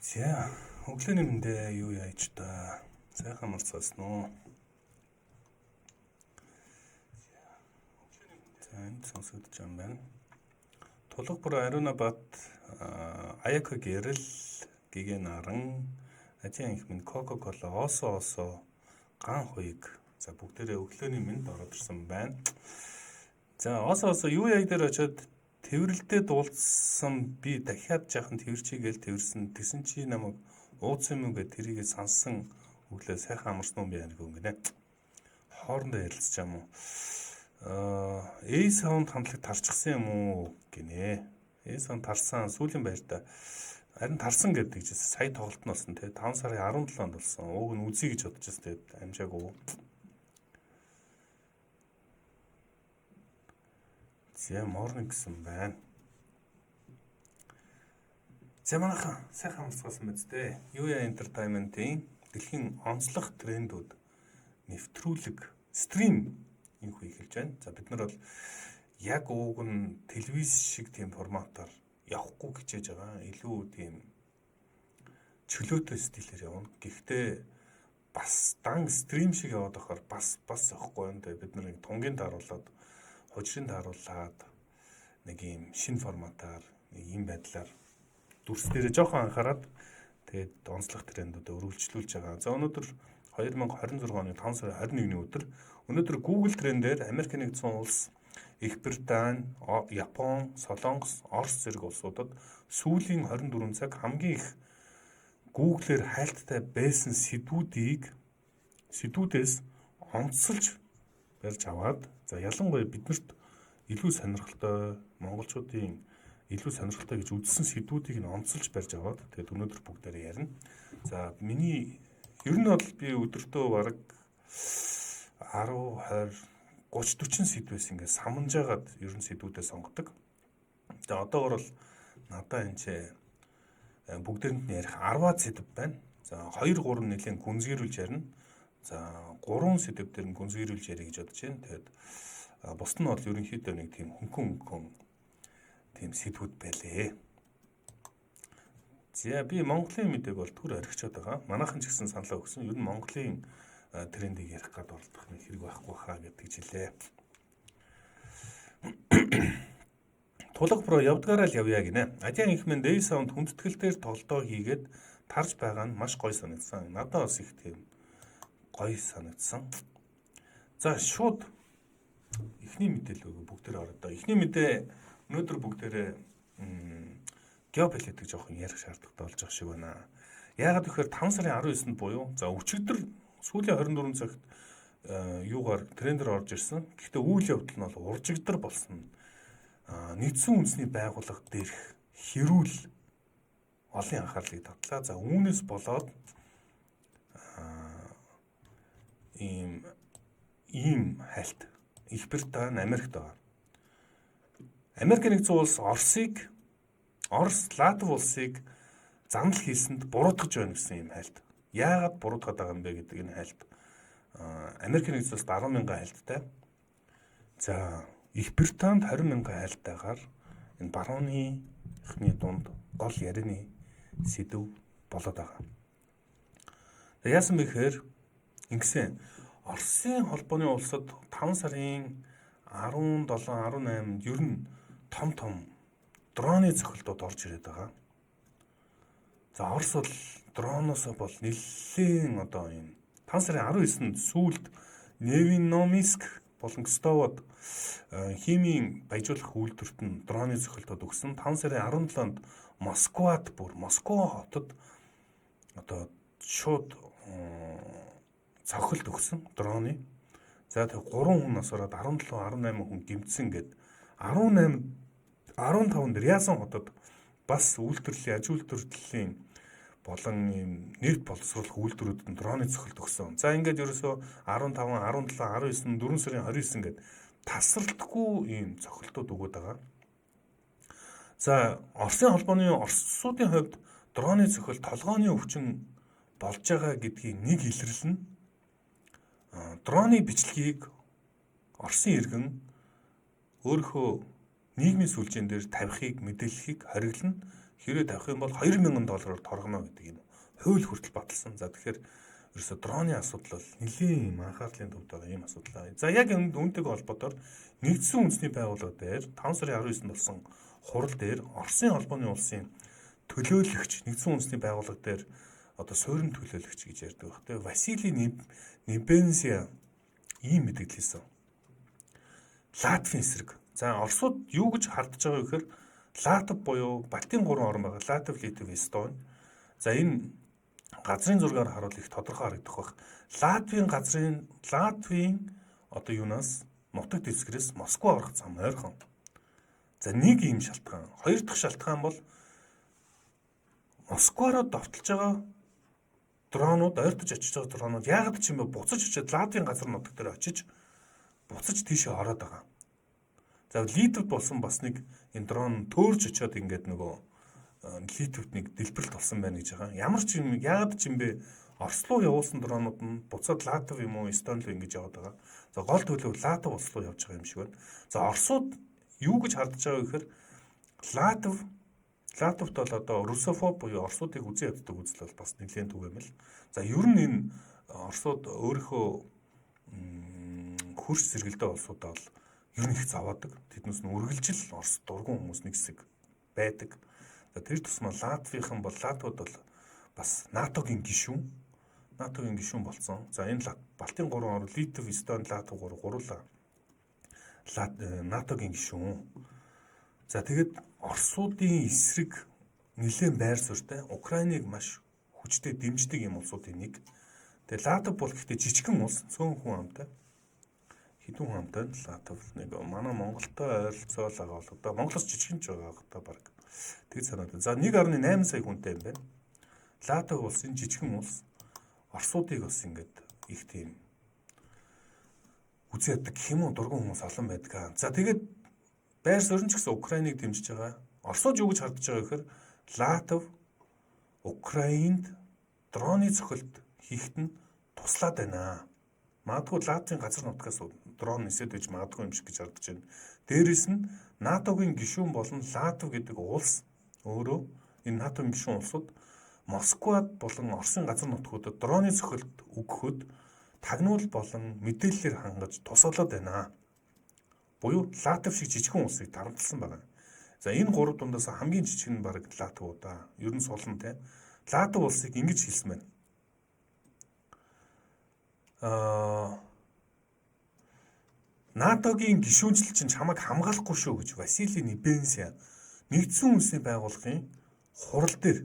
За, өглөөний мэндэ юу яаж та сайхан амарцгаасан уу? За, энд сонсогдож байгаа юм байна. Тулга бүр Аруна Бат, Аяка Гэрэл, Гигэн Наран, Ажийн анх минь Кока-Кола, Осо Осо, Ган хуйг. За, бүгдээрээ өглөөний мэнд ороод ирсэн байна. За, Осо Осо юу яг дээр очиод тэрвэрлдээ дуулсан, би дахиад жаахан тэрвэрчийгээл тэрвэрсэн. Тэгсэн чи намайг ууцсан юм уу гэд тэрийгэ сансан өглөө сайхан амарсан уу би ариг гинэ. Хоорондоо ярилцж юм уу? A sound хамтлаг тарчихсан юм уу гинэ. A sound тарсан сүүлийн байртаа. Харин тарсан гэдэг чинь сая тоглолт нь болсон те 5 сарын 17-нд болсон. Ууг нь үзье гэж бодож байсан, тэгээд амжаагүй. За, morning гэсэн байна. За, манайхан сайхан амарцгаасан биз дээ. Юя Entertainment-ийн дэлхийн онцлог трендүүд нэвтрүүлэг стрим инхүү эхэлж байна. За, бид нар бол яг ууг нь телевиз шиг тийм форматаар явахгүй хичээж байгаа. Илүү тийм чөлөөтэй стилээр явна. Гэхдээ бас дан стрим шиг яваад байхаар бас бас явахгүй юм. Тэгээ бид нар нэг тунгийн тааруулаад, хужирын тааруулаад нэг юм шинэ форматаар, нэг юм байдлаар дүрс дээрээ жоохон анхаарад тэгээд онцлог трендүүдээ өргөлжлүүлж байгаа. За, өнөөдөр 2026 оны 5 сарын 21-ний өдөр. Өнөөдөр Google трендээр Америк нэгдсэн улс, Их Британи, Япон, Солонгос, Орос зэрэг улсуудад сүүлийн 24 цаг хамгийн их Google-ээр хайлттай байсан сэдвүүдийг сэдвүүдээс онцолж барьж аваад, за, ялангуяа биднэрт илүү сонирхолтой, монголчуудын илүү сонирхолтой гэж үзсэн сэдвүүдийг нь онцолж барьж аваад тэгээд өнөөдөр бүгдээрээ ярина. За, миний ер нь бол би өдөртөө бараг 10 20 30 40 сэдвээс ингээд саманжаагаад ер нь сэдвүүдээ сонгодог. За, одоогор бол надаа энэ ч бүгдээрэнд нь ярих 10-аад сэдв байна. За, 2 3 нэлээд гүнзгийрүүлж ярина. За, 3 сэдв дээр нь гүнзгийрүүлж ярих гэж бодож байна. Тэгээд бусд нь бол ерөнхийдөө нэг тийм хөнгөн хөнгөн тийм сэдвүүд байлээ. За, би Монголын мэдээг бол түр орхичод байгаа. Манайхан ч гэсэн саналаа өгсөн. Ер нь Монголын трендийг ярих гад оролдох нэг хэрэг байхгүй хаа гэдэг жилээ. Тулга про явдгаараа л явъя гинэ. Адиан их минь Day Sound хүндэтгэл дээр тоглолтоо хийгээд тарж байгаа нь маш гоё санагдсан. Надад бас их тийм гоё санагдсан. За, шууд эхний мэдээлэл өгөө бүгдээрээ ороо доо. Эхний мэдээ өнөөдөр бүгдээрээ геополитик жоохон ярих шаардлагатай болж байгаа шиг байна. Яагаад гэхээр 5 сарын 19-нд буюу за өчигдөр сүүлийн 24 цагт юугаар трендер орж ирсэн. Гэхдээ үйл явдал нь бол уржигдар болсон. Нэгдсэн үндэсний байгууллага дээрх хэрүүл олон анхаарлыг татлаа. За, үүнээс болоод ийм хальт Их Британи, Америкт байгаа. Америк нэгдсэн улс Оросыг, Орос Латв улсыг замдал хийсэнд буруутгаж байна гэсэн юм хальт. Яагаад буруутгаад байгаа юм бэ гэдэг энэ хальт. Америк нэгдсэн улсад 10 мянган хальттай. За, Их Британд 20 мянган хальттайгаар энэ барууны эхний дунд гол ярианы сэдв болоод байгаа. Яасан бэ гэхээр ингэсэн Оросын холбооны улсад 5 сарын 17, 18-нд ер нь том том дроны цохилтууд орж ирээд байгаа. За, Орос бол дроноос бол нэлээд одоо энэ 5 сарын 19-нд сүүлд Невиномиск болон Кстовод химийн баяжуулах үйлдвэрт нь дроны цохилтууд өгсөн. 5 сарын 17-нд Москвад, бүр Москва хотод одоо шууд цохилт өгсөн дроны. За, тэг 3 хүн нас ороод 17 18 хүн гэмтсэн гээд 18 15-нд Рязан хотод бас үйлдвэрлэлийн, аж үйлдвэрлэлийн болон ийм нефть боловсруулах үйлдвэрүүдэд нь дроны цохилт өгсөн. За, ингээд ерөөсөө 15, 17, 19, 4 сарын 29 гээд тасралтгүй ийм цохилтууд өгöd байгаа. За, Оросын холбооны Оросуудын хувьд дроны цохилт толгооны өвчин болж байгаа гэдгийн нэг илрэл нь дроны бичлэгийг Оросын иргэн өөрийнхөө нийгмийн сүлжээн дээр тавихыг, мэдээлэхийг хориглоно. Хэрэг тавих юм бол 2000 доллараар торгоно гэдэг юм хууль хүртэл баталсан. За, тэгэхээр ерөөсө дроны асуудал бол нэлийн юм анхаарлын төвд байгаа юм асуудал. За, яг үүнтэйг холбоотоор Нэгдсэн Үндэсний Байгууллага дээр 5 сарын 19-нд болсон хурал дээр Оросын Холбооны улсын төлөөлөгч, Нэгдсэн Үндэсний Байгууллага дээр одоо суурин төлөөлөгч гэж ярьдаг баг. Тэгээ Василий Небензя ийм мэдээлэл хийсэн. Латвийн эсрэг. За, Оросууд юу гэж хардж байгаа вэ гэхээр Латв буюу Балтийн гурван орн байгаа. Латв, Литв, Эстон. За, энэ газрын зургаар харуул их тодорхой харагдах байх. Латвийн газрын, Латвийн одоо юунаас, нутаг дэвсгэрээс Москва орох зам ойрхон. За, нэг ийм шалтгаан. Хоёр дахь шалтгаан бол Москва руу довтолж байгаа дронууд, ойртож очиж байгаа дронууд яагаад ч юм бэ буцаж очиод Латвийн газар нутаг дээр очиж буцаж тийшээ ороод байгаа. За, Литвд болсон бас нэг энэ дрон төөрж очиод ингээд нөгөө Литвд нэг дэлбэрэлт болсон байна гэж байгаа. Ямар ч юм, яагаад ч юм бэ Орос руу явуулсан дронууд нь буцаад Латв юм уу, Эстон руу ингэж яваад байгаа. За, гол төлөв Латв улс руу явж байгаа юм шиг байна. За, Оросууд юу гэж хардж байгаа вэ гэхээр Латвт бол одоо русофоб буюу Оросуудыг үзэн яддаг үзэл бол бас нэлээд түгээмэл. За, ер нь энэ Оросууд өөрийнхөө хөрс зэрэгэлдээ улсуудаа бол ер нь их зовоодог. Тэднээс нь үргэлжил Орос дургуун хүмүүс нэг хэсэг байдаг. За, тэр тусмаа Латвийнхан бол, Латвууд бол бас НАТОгийн гишүүн. НАТОгийн гишүүн болсон. За, энэ Балтийн гурван орн, Литв, Эстон, Латв гурлаа НАТОгийн гишүүн. За, тэгэд Оросуудын эсрэг нэлээд байр суурьтай, Украиныг маш хүчтэй дэмждэг юм улсуудын нэг. Тэгээ Латв бол гэхдээ жижигхэн улс, цөөн хүн амтай. Хэдэн хүн амтай Латв, нэг манай Монголтой ойролцоол байгаа бол одоо Монголоос жижигхэн ч байгаа та баг. Тэг санаад. За, 1.8 сая хүнтэй юм байна. Латв улс, энэ жижигхэн улс Оросуудыг бас ингээд их тийм үзэн яддаг гэх юм уу, дургуун хүмүүс олон байдаг. За, тэгээд байр суурь нь ч гэсэн Украиныг дэмжиж байгаа. Оросууд юу гэж хардж байгаа гэхээр Латв Украинд дроны цохилт хийхэд нь туслаад байна. Магадгүй Латвийн газар нутгаас дрон нисээд байж магадгүй юм шиг гэж хардж байна. Дээрээс нь НАТОгийн гишүүн болон Латв гэдэг улс өөрөө энэ НАТОгийн гишүүн улсууд Москвад болон Оросын газар нутгуудад дроны цохилт өгөхөд тагнуул болон мэдээллээр хангаж тусгалаад байна. Буюу Латв шиг жижигхэн улсыг дарамтлсан байна. За, энэ гурав дундаас хамгийн жижиг нь баг Латв удаа. Ер нь сулан те. Латв улсыг ингэж хэлсэн байна. НАТОгийн гишүүнчлэл чинь чамайг хамгаалахгүй шүү гэж Василий Небензя Нэгдсэн Үндэсний Байгууллагын хурал дээр,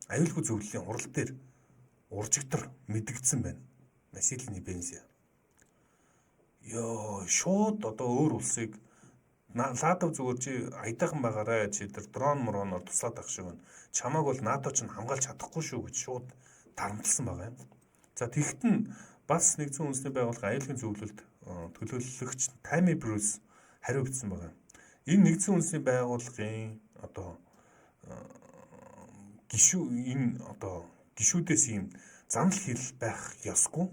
аюулгүй зөвлөлийн хурал дээр уржигдар мэдэгдсэн байна. Василий Небензя. Йоо, шууд одоо өөр улсыг, Латв зүгээр чи аятайхан байгаарай, чи тэр дрон мроноор туслаад байх шиг байна. Чамааг бол НАТО ч хамгаалж чадахгүй шүү гэж шууд дарамтлсан байгаа юм. За, тэгт нь бас Нэгдсэн Үндэсний Байгууллагын аюулгүй зөвлөлд төлөөлөгч Тами Брюс хариу бичсэн байгаа. Энэ Нэгдсэн Үндэсний Байгууллагын одоо гишүү, энэ одоо гишүүдээс ийм замнал хэл байх ёсгүй.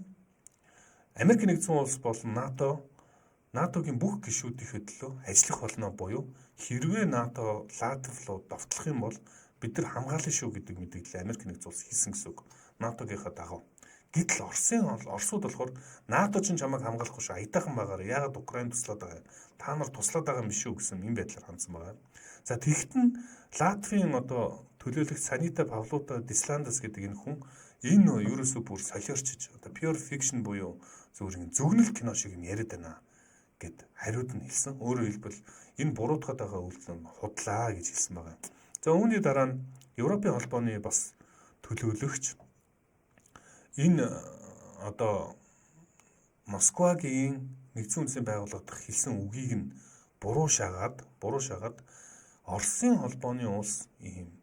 Америк Нэгдсэн Улс болон НАТО, НАТОгийн бүх гишүүдийнхээ төлөө ажиллах болно буюу хэрвээ НАТО Латв руу довтлох юм бол бид нар хамгаална шүү гэдэг мэдээлэл Америк Нэгдсэн Улс хийсэн гэсэн үг. НАТОгийнхаа дагуу. Гэтэл Оросууд болохоор НАТО ч чамайг хамгаалахгүй шүү. Аятайхан байгаарай. Яагаад Украинд туслаад байгаа юм? Та нар туслаад байгаа юм биш үү гэсэн юм байдлаар хандсан байгаа. За, тэгт нь Латвийн одоо төлөөлөгч Санита Павлута Дисландас гэдэг энэ хүн энэ ерөөсөө бүр солиорчиж, одоо pure fiction буюу зүгээр ингэ зөгнөл кино шиг юм яриад байна гэд хариуд нь хэлсэн. Өөрөөр хэлбэл энэ буруутгаад байгаа үйлдэл нь худлаа гэж хэлсэн байгаа. За, үүний дараа нь Европын Холбооны бас төлөөлөгч энэ одоо Москвагийн Нэгдсэн Үндэсний Байгууллага дахь хэлсэн үгийг нь буруу шаагаад Оросын Холбооны улс ийм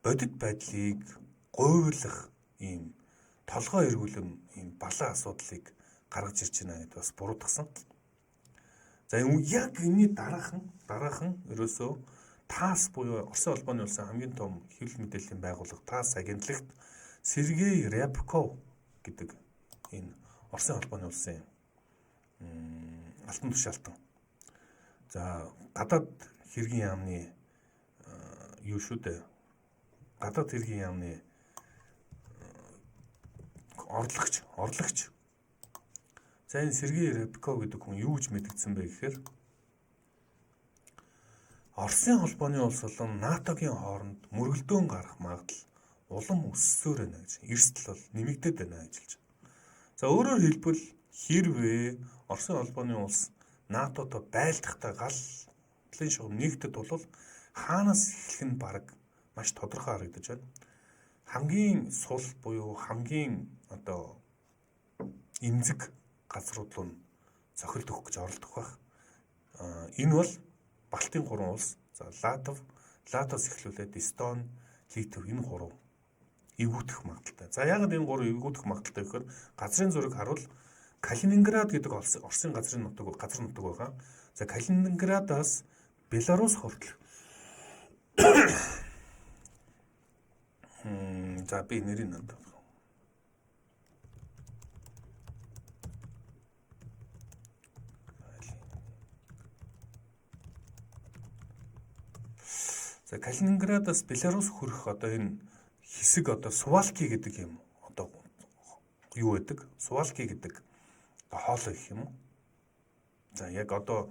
бодит байдлыг гуйварлах ийм толгой эргүүлэн ийм балан асуудлыг гаргаж ирж байна гэдээ бас буруутгасан. За, яг энэний дараахан ерөөсөө ТАСС буюу Оросын Холбооны улсын хамгийн том хэвлэл мэдээллийн байгууллага ТАСС агентлагт Сергей Рябков гэдэг энэ Оросын Холбооны улсын алтан тушаалтан. За, гадаад хэргийн яамны юу шүү дээ. Гадаад хэргийн яамны орлогч. За энэ Сергей Рябков гэдэг хүн юу гэж мэдгдсэн бэ гэхээр Оросын холбооны улс болон НАТОгийн хооронд мөргөлдөөн гарах магадлал улам өссөөр байна гэж, эрсдэл бол нэмэгдээд байна гэж хэлж байна. За өөрөөр хэлбэл хэрвээ Оросын холбооны улс НАТОтой байлдахдаа галлын шугам нэгдэд бол хаанаас эхлэх нь бараг маш тодорхой харагдаж байна. Хамгийн сул буюу хамгийн одоо эмзэг газрууд руу цохилт өгөх гэж оролдох байх. Энэ бол Балтийн гурван улс, за Латв, Латваас эхлүүлээд Эстон, Литв энэ гурав эвгүйдэх магадлалтай. За яагаад энэ гурав эвгүйдэх магадлалтай гэхээр газрын зураг харуул Калининград гэдэг Оросын газрын нутаг газар нутаг байгаа. За Калининградаас Беларусь хүртэл за би нэрийг надад. За Калининградаас Беларусь хүрэх одоо энэ хэсэг одоо Сувалки гэдэг юм одоо юу байдаг? Сувалки гэдэг одоо хоолой гэх юм уу? За яг одоо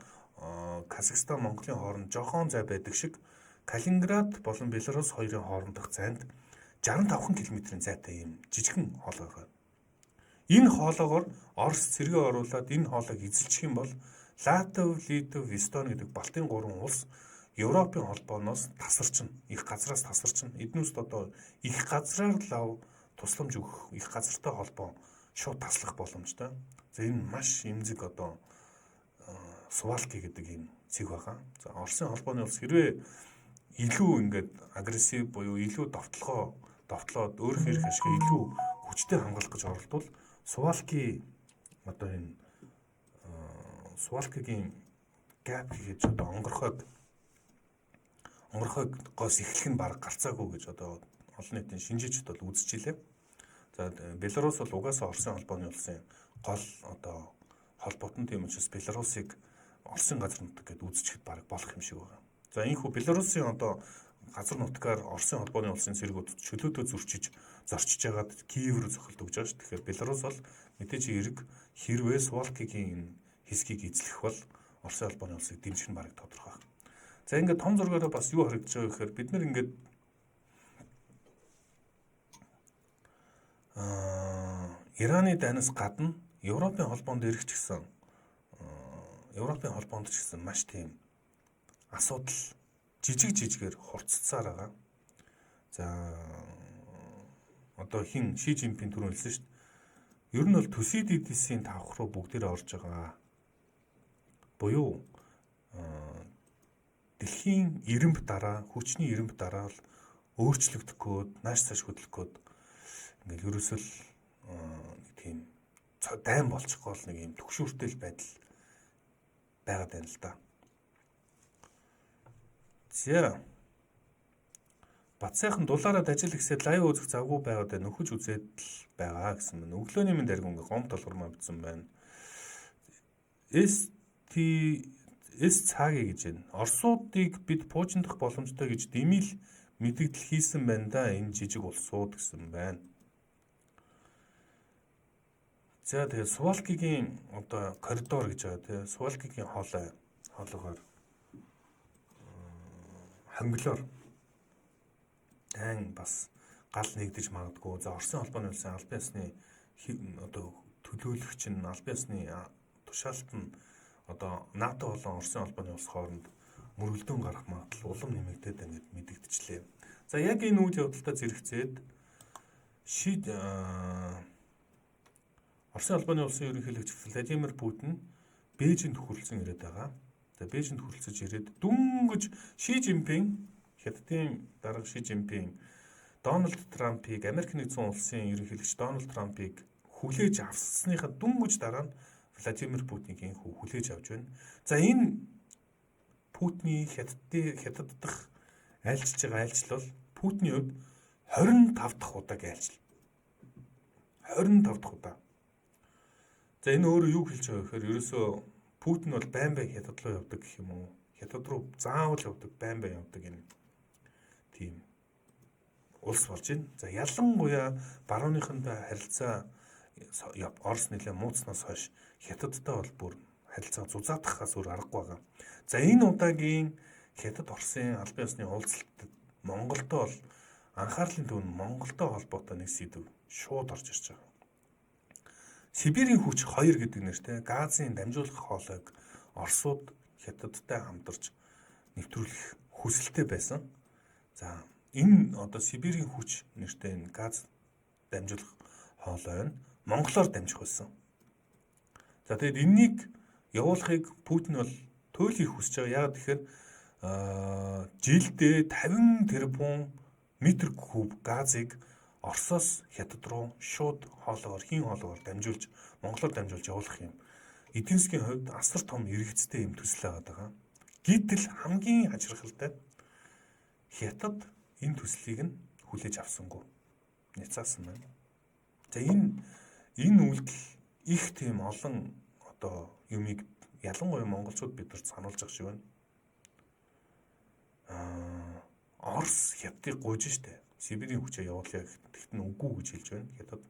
Казахстан Монголын хооронд жохон зай байдаг шиг Калининград болон Беларусь хоёрын хоорондох зайд 65 км-ийн зайтай юм жижигхэн хоолой байна. Энэ хоолоогоор Орос цэргээ оруулаад энэ хоолойг эзэлчих юм бол Латв, Литв, Эстон гэдэг Балтийн гурван улс Европын холбооноос тасарчна. Их газраас тасарчна. Эднүст одоо их газраар лав тусламж өгөх, их газартай холбоо шууд таслах боломжтой. За энэ маш эмзэг одоо Сувалки гэдэг юм цэг байгаа. За Оросын холбооны улс хэрвээ илүү ингээд агрессив буюу илүү довтлоод өөрөх эрх ашиг илүү хүчтэй хамгаалах гэж оролдвол Сувалки одоо энэ Сувалкигийн gap гэж одоо онгорхойгоос эхлэх нь бараг гарцаагүй гэж одоо олон нийтийн шинжээчд бол үзчихлээ. За Беларусь бол угаасаа Оросын холбооны улсын гол одоо холбоот нь, тийм учраас Беларусыг Оросын газар нутаг гэдээ үзчихэд бараг болох юм шиг байна. За ийхүү Беларусын одоо газар нутгаар Оросын холбооны улсын цэргүүд чөлөөтөө зөрчиж зорчиж байгаад Киев рүү цохилт өгж байгаа ш. Тэгэхээр Беларус бол мэдээж эрг хэрвээ Сувалкигийн энэ хэсгийг эзлэх бол Оросын холбооны улсыг дэмжих нь бараг тодорхой. За ингээд том зургаараа бас юу харагдаж байгаа гэхээр бид нар ингээд Ираны дайнаас гадна Европын холбоонд ирэх ч гэсэн Европын холбоонд ч гэсэн маш тийм асуудал жижиг жижигээр хурцсаар байгаа. За одоо хин Ши Жинпин түрүүн хэлсэн шүү дээ. Ер нь бол Төсидидесийн тавх руу бүгдээрээ орж байгаа. Буюу дэлхийн ирэмб дараа, хүчний ирэмб дараа л өөрчлөгдөх гээд, нааш цааш хөдлөх гээд ингээл ерөөсөө л нэг тийм дайн болчихгоо л нэг юм төгшүүртэй л байдал байгаад байна л да. За. Батсайхан дулаараад ажил ихсээд live үзэх завгүй байгаад байна. Нөхөж үзээд л байгаа гэсэн байна. Өглөөний минь даргин гом толгор мавдсан байна. ST S цагийг гэж байна. Оросуудыг бид пуужиндах боломжтой гэж дэмил мэдэгдэл хийсэн байна да энэ жижиг улсууд гэсэн байна. За тэгээ Сувалкигийн одоо коридор гэж байгаа тий. Сувалкигийн хоолойгоор хонглоор дайн бас гал нэгдэж магадгүй. За Оросын холбооны улсын албан ёсны одоо төлөөлөгч нь албан ёсны тушаалт нь одоо НАТО болон Оросын холбооны улс хооронд мөргөлдөөн гарах магадлал улам нэмэгдээд байна гэд мэдэгдчихлээ. За яг энэ үйл явдалтай зэрэгцээд Оросын холбооны улсын ерөнхийлөгч Владимир Путин Бээжинд хүрэлцэн ирээд байгаа. За Бээжинд хүрэлцэж ирээд дөнгөж Ши Жинпин Хятадын дарга Ши Жинпин Дональд Трампыг Америк нэгдсэн улсын ерөнхийлөгч Дональд Трампыг хүлээж авсныхаа дөнгөж дараа нь Владимир Путиныг энхүү хүлээж авч байна. За энэ Путиний Хятад дахь айлчилж байгаа айлчлал бол Путиний хувьд 25 дахь удаагийн айлчлал. 25 дахь удаа. За энэ өөрөө юу хэлж байгаа гэхээр ерөөсөө Путин бол байн байн Хятад руу явдаг гэх юм уу? Хятад руу заавал явдаг, байн байн явдаг юм тийм улс болж байна. За ялангуяа барууныхантай харилцаа Орос нэлээ мууцнаас хойш Хятадтай бол бүр харилцаа зузаатахаас өөр аргагүй байгаа. За энэ удаагийн Хятад Оросын албан ёсны уулзалтад Монголдо бол анхаарлын төв нь Монголтой холбоотой нэг сэдэв шууд орж ирж байгаа. Сибирийн хүч 2 гэдэг нэртэй газын дамжуулах хоолойг Оросууд Хятадтай хамтарч нэвтрүүлэх хүсэлтэй байсан. За энэ одоо Сибирийн хүч нэртэй энэ газ дамжуулах хоолой нь монголоор дамжих байсан. За тэгэд энэнийг явуулахыг Путин бол туйлыг хүсэж байгаа. Яг тэгэхээр жилдээ 50 тэрбум метр куб газыг Оросоос Хятад руу шууд хоолоогоор хийн хоолоогоор дамжуулж монголоор дамжуулж явуулах юм. Эдийн засгийн хувьд асар том эргэцтэй юм төсөл байгаа. Гэтэл хамгийн хачирхалтай Хятад энэ төслийг нь хүлээж авсангүй. Няцаасан байна. За энэ үйлдэл их тийм олон одоо юмыг ялангуяа монголчууд бид нарт сануулж байгаа шиг байна. Орос Хятадыг гуйж штэ. Сибирийн хүчээ явуулъя гэхэд нь үгүй гэж хэлж байна Хятад.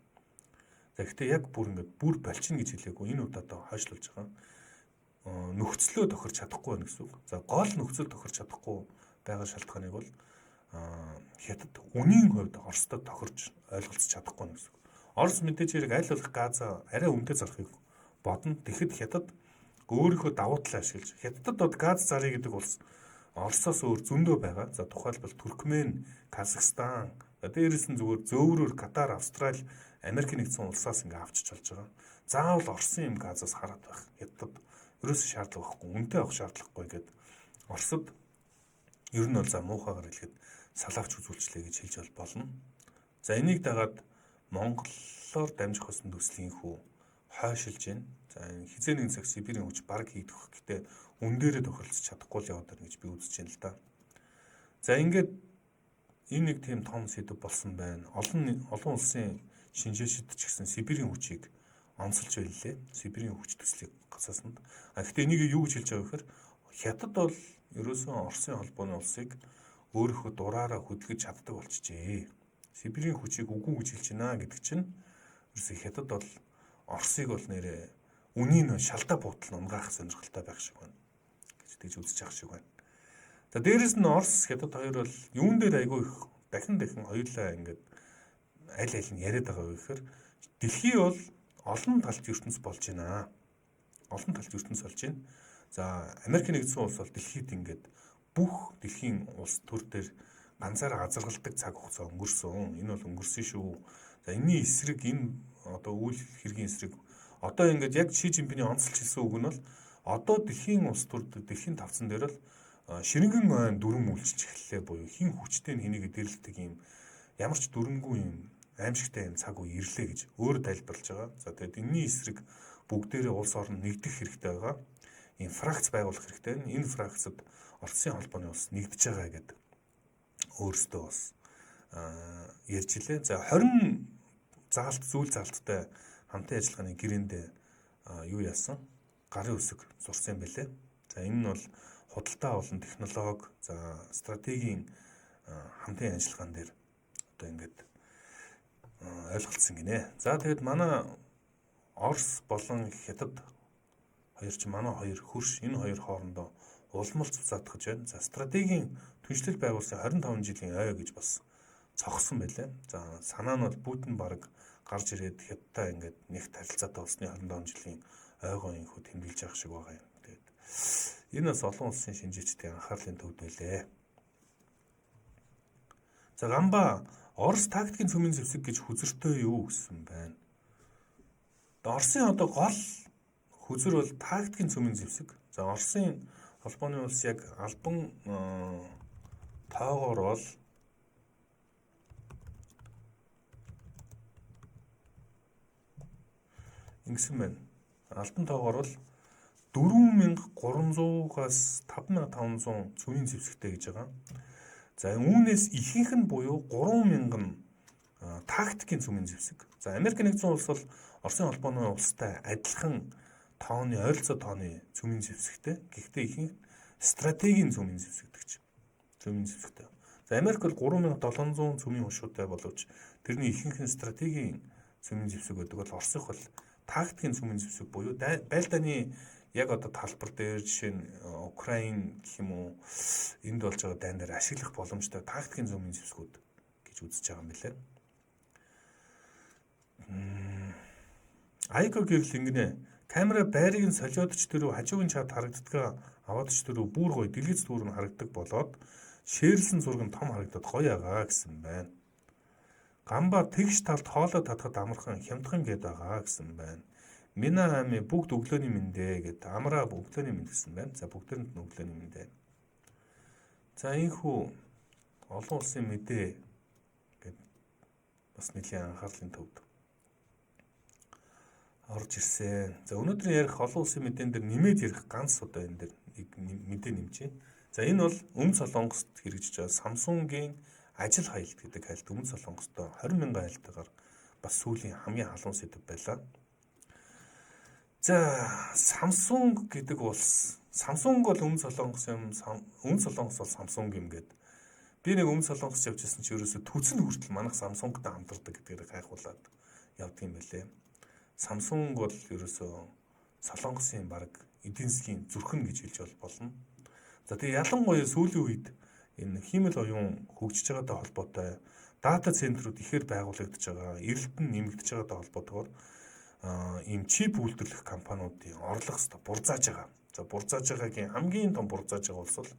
За гэхдээ яг бүр ингээд бүр болчихно гэж хэлээгүй. Энэ удаа хойшлуулж байгаа. Нөхцлөө тохирч чадахгүй байна гэсэн үг. За гол нөхцөл тохирч чадахгүй байгаа шалтгааныг бол Хятад үнийн хувьд Оростой тохирч ойлголцож чадахгүй байна гэсэн үг. Орос мэдээж хэрэг аль болох газа арай үнэтэй зарахыг бодно. Тэгэхэд Хятад өөрийнхөө давуу талаа ашиглаж Хятадд бод газ зарыг гэдэг улс Оросоос өөр зөндөө байгаа. За тухайлбал Туркмен, Казахстан, дээрээс нь зүгээр зөөврөөр Катар, Австрали, Америк нэгдсэн улсаас ингээ авчиж болж байгаа. Заавал Оросын юм газаас хараад байх. Хятад ерөөсөө шаардлага байхгүй, үнэтэй авах шаардлагагүй гэд Оросд ер нь бол за муухайгаар хэлэхэд салаавч үзүүлчлээ гэж хэлж болно. За энийг дагаад Монголоор дамжих болсон төслийн хүү хойшилж байна. За энэ хизээ нэгэн цаг Сибирийн хүч баг хийгдэх. Гэтэ үн дээрээ тохиролцож чадахгүй л яваад байна гэж би үзэж байна л да. За ингээд энэ нэг тийм том сэдв болсон байна. Олон олон улсын шинжээчид ч гэсэн Сибирийн хүчийг онцолж байлээ. Сибирийн хүч төслийг гацаасанд. А гэхдээ энийг юу гэж хэлж байгаа вэ гэхээр Хятад бол ерөөсөн Оросын холбооны улсыг өөрийнхөө дураараа хөдөлгөж чаддаг болчихжээ. Сибирийн хүчийг үгүй гэж хэлж байна гэдэг чинь ерөөсөө Хятад бол Оросыг бол нэрээ үнийн шалдаа буутал унгаах сонирхолтой байх шиг байна гэж тэгж үзэж байгаа шиг байна. За дээрэс нь Орос Хятад хоёр бол юун дээр айгүй их дахин дахин хоёулаа ингээд аль аль нь яриад байгаа вэ гэхээр дэлхий бол олон талт ертөнц болж байна. Олон талт ертөнц болж байна. За Америк нэгдсэн улс бол дэлхийд ингээд бүх дэлхийн улс төр дээр ганцаараа азаргалдаг цаг хугацаа өнгөрсөн. Энэ бол өнгөрсөн шүү. За энэний эсрэг энэ одоо үйл хэргийн эсрэг одоо ингээд яг Ши Жинпиний онцолж хэлсэн үг нь бол одоо дэлхийн улс төр дэлхийн тавцан дээр л ширэнгэн ойн дүрм үйлчилж эхэллээ буюу хин хүчтэй нь хэнийг дэрлэдэг юм ямар ч дүрмгүй юм аимшигтай юм цаг үе ирлээ гэж өөр тайлбарлаж байгаа. За тэгээд энэний эсрэг бүгдээрээ улс орн нэгдэх хэрэгтэй байгаа. Ийм фракц байгуулах хэрэгтэй. Энэ фракцад Оросын холбооны улс нэгдэж байгаа гэдэг өөрсдөө бас ярьж илээ. За 20 заалт зүйл заалттай хамтын ажиллагааны гэрээндээ юу яасан? Гарын үсэг зурсан юм байлээ. За энэ нь бол худалдаа болон технологи, за стратегийн хамтын ажиллагаан дээр одоо ингээд ойлголцсон гинэ. За тэгэд манай Орос болон Хятад хоёр ч манай хоёр хөрш энэ хоёр хоорондоо улмал цуцаатгаж байна. За стратегийн түншлэл байгуулсан 25 жилийн ой гэж бас цогсон байлээ. За санаа нь бол Путин баг гарч ирээд Хятадтай ингээд нэг харилцаатай болсны 25 жилийн ойгоо инхүү тэмдэглэж байгаа шиг байгаа юм. Тэгээд энэ бас олон улсын шинжээчдийн анхаарлын төвд байлээ. За Гамба Орос тактикийн цөмийн зэвсэг гэж хүзэртэй юу гэсэн байна. Оросын одоо гол хүзэр бол тактикийн цөмийн зэвсэг. За Оросын холбооны улс яг албан тоогоор бол ингэсэн байна. Албан тоогоор бол 4300-аас 5500 цөмийн зэвсэгтэй гэж байгаа. За үүнээс ихэнх нь буюу 3000 нь тактикийн цөмийн зэвсэг. За Америк нэгдсэн улс бол Оросын холбооны улстай адилхан тооны ойролцоо тооны цөмийн зэвсэгтэй. Гэхдээ ихэнх стратегийн цөмийн зэвсэгдэгч. Цөмийн зэвсэгтэй. За, Америк бол 3700 цөмийн хушуутай боловч тэрний ихэнх нь стратегийн цөмийн зэвсэг байдаг бол Оросынх бол тактикийн цөмийн зэвсэг буюу байлдааны яг одоо талбар дээр, жишээ нь Украин гэх юм уу, энд болж байгаа дайн дээр ашиглах боломжтой тактикийн цөмийн зэвсгүүд гэж үзэж байгаа юм билээ. Айко гэрэл ингэнэ. Камера байрыг нь солиод ч тэрүү хажуугийн чад харагддгаа аваад ч тэрүү бүр гоё дэлгэц дүүр нь харагдаг болоод шээрлсэн зураг нь том харагдаад гоё ягаа гэсэн байна. Гамба тэгш талд хоолой татахад амархан хямдхан гээд байгаа гэсэн байна. Мина ами бүгд өглөөний мэндэ гэд амраа өглөөний мэнд гэсэн байна. За, бүгдээрэнд нь өглөөний мэндэ. За, энэхүү олон улсын мэдээ гэд бас нэлийн анхаарлын төвд орж ирсэн. За, өнөөдөр ярих олон улсын мэдээн дээр нэмээд ярих ганц одоо энэ дээр нэг мэдээ нэмжээ. За, энэ бол Өмнөд Солонгост хэрэгжиж байгаа Samsung-ийн ажил хаялт гэдэг хайлт Өмнөд Солонгост 20 мянган айлтгаар бас сүүлийн хамгийн халуун сэдэв байлаа. За, Samsung гэдэг улс, Samsung бол Өмнөд Солонгос юм, Өмнөд Солонгос бол Samsung юм гээд би нэг Өмнөд Солонгос явж ирсэн чи ерөөсө төцөн хүртэл манайх Samsung-тай хамтардаг гэдгээр гайхуулаад явдаг юм байлээ. Samsung бол ерөөсө Солонгосын баг эдийн засгийн зүрхэн гэж хэлж болно. За, тэгээ ялангуяа сүүлийн үед энэ хиймэл оюун хөгжиж байгаатай холбоотой дата центрүүд ихээр байгуулагдаж байгаа, эрэлт нь нэмэгдэж байгаатай холбоотойгоор ийм чип үйлдвэрлэх компаниудын орлого өстө бурзааж байгаа. За, бурзааж байгаагийн хамгийн том бурзааж байгаа улс бол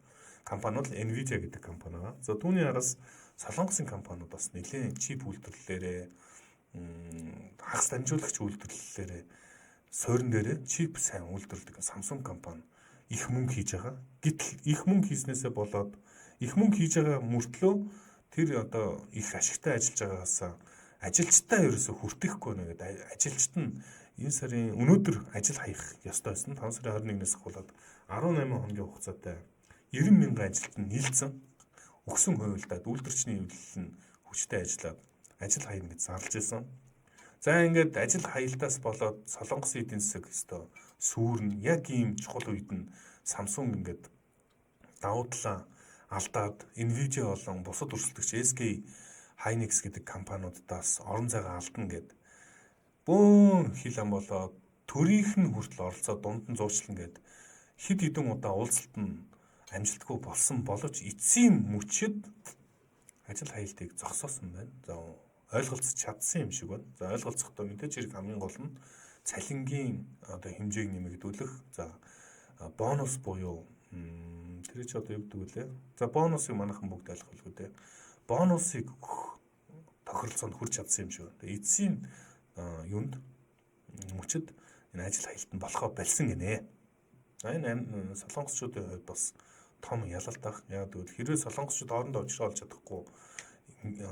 компани бол Nvidia гэдэг компани байгаа. За, түүний араас Солонгосын компаниуд бас нэлээд чип үйлдвэрлэлээрээ, хагас дамжуулагч үйлдвэрлэлээрээ, суурин дээрээ чип сайн үйлдвэрлэдэг Samsung компани их мөнгө хийж байгаа. Гэтэл их мөнгө хийснээсээ болоод их мөнгө хийж байгаа мөртлөө тэр одоо их ашигтай ажиллаж байгаагаас ажилчтай ерөөсө хүртэхгүй нэ гэдэг ажилчид нь энэ сарын өнөөдөр ажил хаях ёстой байсан. 5 сарын 21-ээс ахуулаад 18 хоногийн хугацаатай 90 мянган ажилтан нийлцэн өгсөн хувилдаад үйлдвэрчний эвлэл нь хүчтэй ажиллаад ажил хайна гэж зарлж исэн. За, ингээд ажил хаялтаас болоод Солонгосын эдийн засаг өстө сүүрнэ. Яг ийм чухал үед нь Samsung ингээд давуу талаа алдаад Nvidia болон бусад өрсөлдөгч SK Hynix гэдэг компаниудаас орон зайгаа алдна гэд бөөн хил ам болоод төрийнх нь хүртэл оролцоод дунд нь зуучлан гэд хэд хэдэн удаа уулзалт нь амжилтгүй болсон боловч эцсийн мөчид ажил хаялтыг зогсоосон байна. За, ойлголцож чадсан юм шиг байна. За, ойлголцохдоо мэдээж хэрэг хамгийн гол нь цалингийн одоо хэмжээг нэмэгдүүлэх. За, бонус буюу тэр чи одоо юу гэдэг вүлээ? За, бонусыг манайхан бүгд ойлгох үү дээ. Бонусыг өгөх тохиролцоонд хүрч чадсан юм шиг байна. Тэгээ эцсийн юунд мөчид энэ ажил хаялт нь болохоо болсон гинэ. За, энэ солонгосчуудын хувьд бас том ялалт ах. Яг гэвэл хэрвээ солонгосчууд хоорондоо учраа олж чадахгүй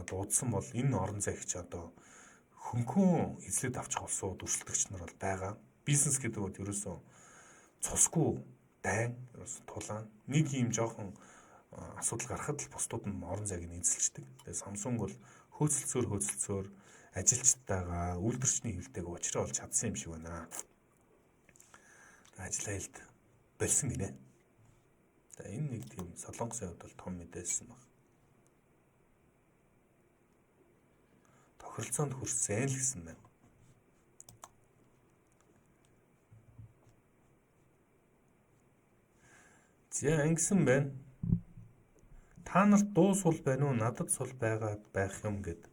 одоо удсан бол энэ орон зайг чи одоо хөнгөн эзлээд авчих улсууд өрсөлдөгч нар бол байгаа. Бизнес гэдэг бол ерөөсөө цусгүй дайн, ерөөсөө тулаан. Нэг юм жоохон асуудал гарахад л бусдууд нь орон зайг нь эзэлждэг. Тэгээ Samsung бол хөөцөлцөөр ажилчдтайгаа үйлдвэрчний хэвлэлтэйг учраа олж чадсан юм шиг байна. Ажил хаялт болсон гинэ. За, энэ нэг тийм Солонгосын хувьд бол том мэдээлсэн баг. Тохиролцоонд хүрсэн л гэсэн байна. За, ингэсэн байна. Та нарт дуу сул байна уу? Надад сул байгаад байх юм гэд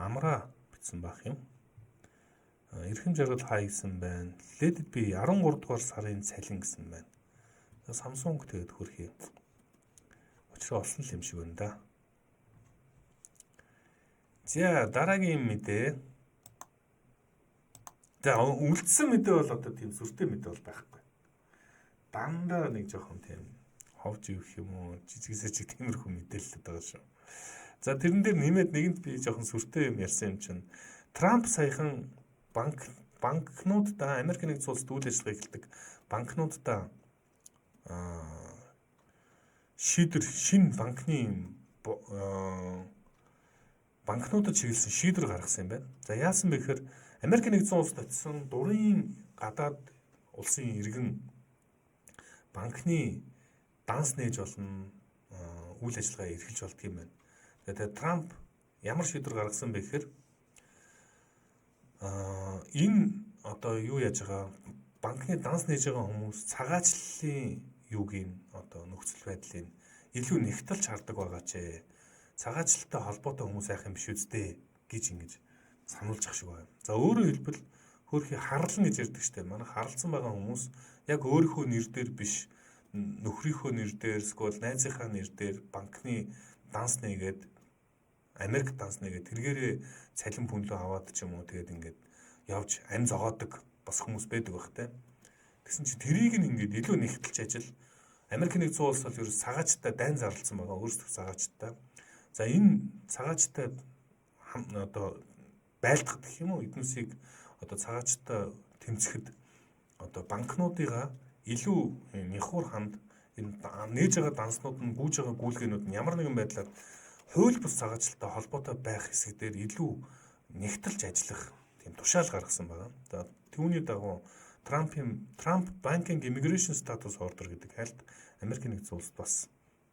амраа бичсэн байх юм. Эрхэм жаргал хай гэсэн байна. Let it be 13 дугаар сарын цалин гэсэн байна. Samsung тэгээд хөрхий. Учраа олсон л юм шиг байна да. За, дараагийн мэдээ. За, үлдсэн мэдээ бол одоо тийм сүртэй мэдээ бол байхгүй. Дандаа нэг жоохон тийм ховж ивэх юм уу, жижигсээ чиг тиймэрхүү мэдээлэлд байгаа шүү. За, тэрэн дээр нэмээд нэгэнд би жоохон сүртэй юм ярьсан юм чинь Трамп саяхан банкнуудаа Америк нэгдсэн улсад үйл ажиллагаа эхэлдэг банкнуудаа шийдвэр шинэ банкны банкнуудад чиглэсэн шийдвэр гаргасан юм байна. За, яасан бэ гэхээр Америк нэгдсэн улсад очисон дурын гадаад улсын иргэн банкны данс нээж болно, үйл ажиллагаа эрхэлж болдго юм байна. Тэгээд Трамп ямар шийдвэр гаргасан бэ гэхээр энэ одоо юу яаж байгаа банкны данс нээж байгаа хүмүүс цагаачлалын юуг нь одоо нөхцөл байдлыг илүү нэгтэлж хардаг байгаа ч цагаачлалтай холбоотой хүмүүс айх юм биш үсттэй гэж ингэж сануулж ах шиг байна. За өөрөөр хэлбэл хөөрхий харлан гэж ярьдаг штэ. Манай харалцсан байгаа хүмүүс яг өөрийнхөө нэр дээр биш нөхрийнхөө нэр дээр эсвэл найзынхаа нэр дээр банкны данс нээгээд Америк данс нээгээд тэргээрээ цалин пүнлөө аваад ч юм уу тэгээд ингээд явж ам зогоодог бас хүмүүс байдаг бах те. Тэгсэн чинь тэрийг нь ингээд илүү нэгтэлж ажил Америк нэгдсэн улс бол ерөөс цагаачтай дайн зарласан байгаа өөрсдөх цагаачтай. За энэ цагаачтай одоо байлдах гэх юм уу эднүсийг одоо цагаачтай тэмцэхэд одоо банкнуудыгаа илүү нихур ханд энэ нээж байгаа данснууд нь гүйж байгаа гүйлгээнүүд нь ямар нэгэн байдлаар хууль бус цагаачлалтай холбоотой байх хэсэг дээр илүү нэгтэлж ажиллах тийм тушаал гаргасан байгаа. За түүний дагуу Трамп Banking Immigration Status Order гэдэг хайлт Америк нэгдсэн улсад бас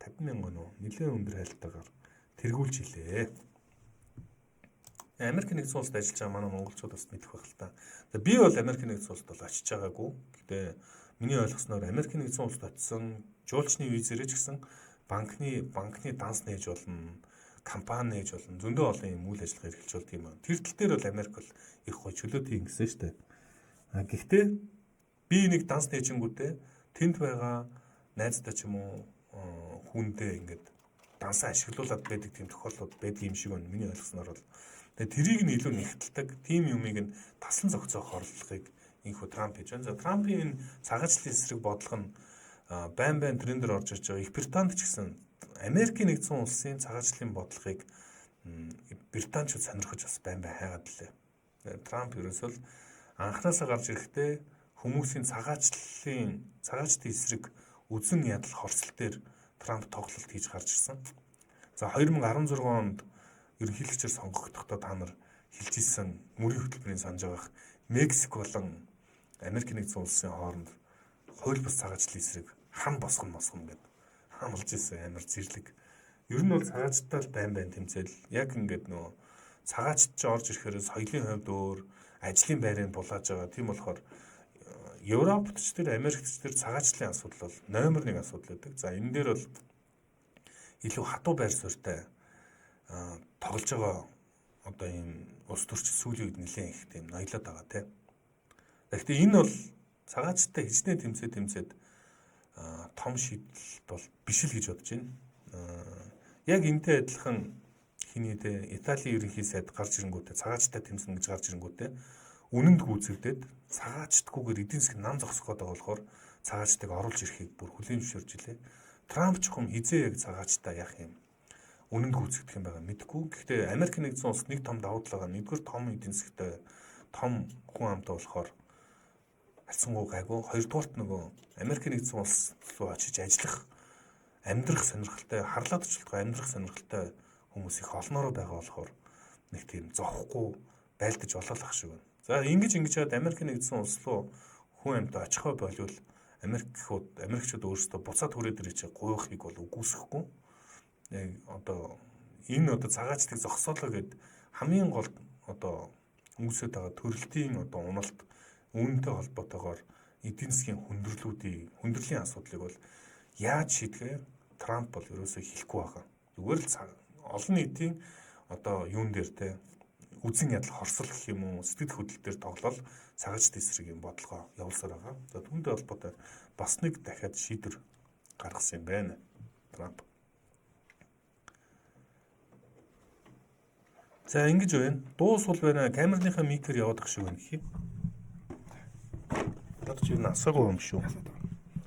50 мянган уу нэлээд өндөр хайлттайгаар тэргүүлж илээ. Америк нэгдсэн улсад ажиллаж байгаа манай монголчууд бас мэдэх байх л та. За би бол Америк нэгдсэн улсад бол очиж байгаагүй. Гэтэ миний ойлгосноор Америк нэгдсэн улсад очисон жуулчны визээрээ ч гэсэн банкны данс нээж болно, компани нээж болно, зөндөө олон юм үйл ажиллагаа эрхэлж болд юм аа. Тэр тал дээр бол Америк бол их гой чөлөөтэй юм гэсэн шүү дээ. А гэхдээ би нэг данс нээжингүүтээ тэнд байгаа найздаа ч юм уу хүндээ ингээд дансаа ашиглуулад байдаг тийм тохиолдлууд байдаг юм шиг байна. Миний ойлгосноор бол. Тэгээ тэрийг нь илүү нэгтэлдэг тийм юмыг нь таслан зохицоох орлогыг инхүү Трамп хийж байна. За Трампын энэ цагаачлалын эсрэг бодлого нь байн байн трендээр орж ирж байгаа. Их Британд ч гэсэн Америкийн нэгдсэн улсын цагаачлалын бодлогыг Британчууд сонирхож бас байн байн хайгаад лээ. Трамп ерөөсөө л анхнаасаа гарч ирэхдээ хүмүүсийн цагаачлалын эсрэг үзэн ядал хорсол дээр Трамп тоглолт хийж гарч ирсэн. За 2016 онд ерөнхийлөгчөөр сонгогдохдоо та нар хэлж исэн мөрийн хөтөлбөрийн санаж байгаах Мексик болон Америк нэгдсэн улсын хооронд хууль бус цагаачлалын эсрэг хам босгон босгон гэд хамлж исэн амар зэрлэг. Ер нь бол цагаачтай л байн байн тэмцээл. Яг ингээд нөгөө цагаачд ч орж ирэхээр соёлын хувьд өөр, ажлын байрыг булааж байгаа. Тийм болохоор Европт ч тэр Америкт ч тэр цагаачлалын асуудал бол номер 1 асуудал байдаг. За энэ дээр бол илүү хатуу байр суурьтай тоглож байгаа одоо ийм улс төрч сүүлийн үед нэлээд их тийм ноёлоод байгаа тийм. Гэхдээ энэ бол цагаачтай хичнээн тэмцээд том шийдэл бол биш л гэж бодож байна. Яг энтэй адилхан хиний те Италийн ерөнхий сайд гарч ирэнгүүтээ цагаачтай тэмцэнэ гэж гарч ирэнгүүтээ үнэнд гүйцэгдээд цагаачдгүйгээр эдийн засаг нам зогсох гэдэг болохоор цагаачтайг оруулж ирэхийг бүр хүлээн зөвшөөрж илээ. Трамп чухам хизээ яг цагаачтай яах юм үнэнд гүйцэгдэх юм байгаа мэдэхгүй. Гэхдээ Америк нэгдсэн улс нэг том давуу тал байгаа. Нэгдүгээр том эдийн засагтай том хүн амтай болохоор харьцангуй гайгүй. Хоёрдугаарт нөгөө Америк нэгдсэн улс руу очиж ажиллах, амьдрах сонирхолтой, харлаад очлогоо амьдрах сонирхолтой хүмүүс их олноороо байгаа болохоор нэг тийм зовхгүй байлдаж болоолах шиг байна. За ингэж чад Америк нэгдсэн улс руу хүн амтай очихоо болвол Америкчууд өөрсдөө буцаад хүрээд ирэж гуйхыг бол үгүйсэхгүй. Яг одоо энэ одоо цагаачлалыг зогсоолоо гэд хамгийн гол одоо үүсэт байгаа төрөлтийн одоо уналт үүнтэй холбоотойгоор эдийн засгийн хүндрэлийн асуудлыг бол яаж шийдэхээ Трамп бол ерөөсөө хэлэхгүй байгаа. Зүгээр л олон нийтийн одоо юун дээр те үзэн ядал хорсол гэх юм уу сэтгэл хөдлөл дээр тоглол цагаач эсрэг юм бодлогоо явуулсаар байгаа. За түүнтэй холбоотой бас нэг дахиад шийдвэр гаргасан юм байна Трамп. За ингэж байна. Дуу сул байна. Камерныхаа микер яваад ах шиг байна гэх юм. Над чи юу асаагүй юм шүү.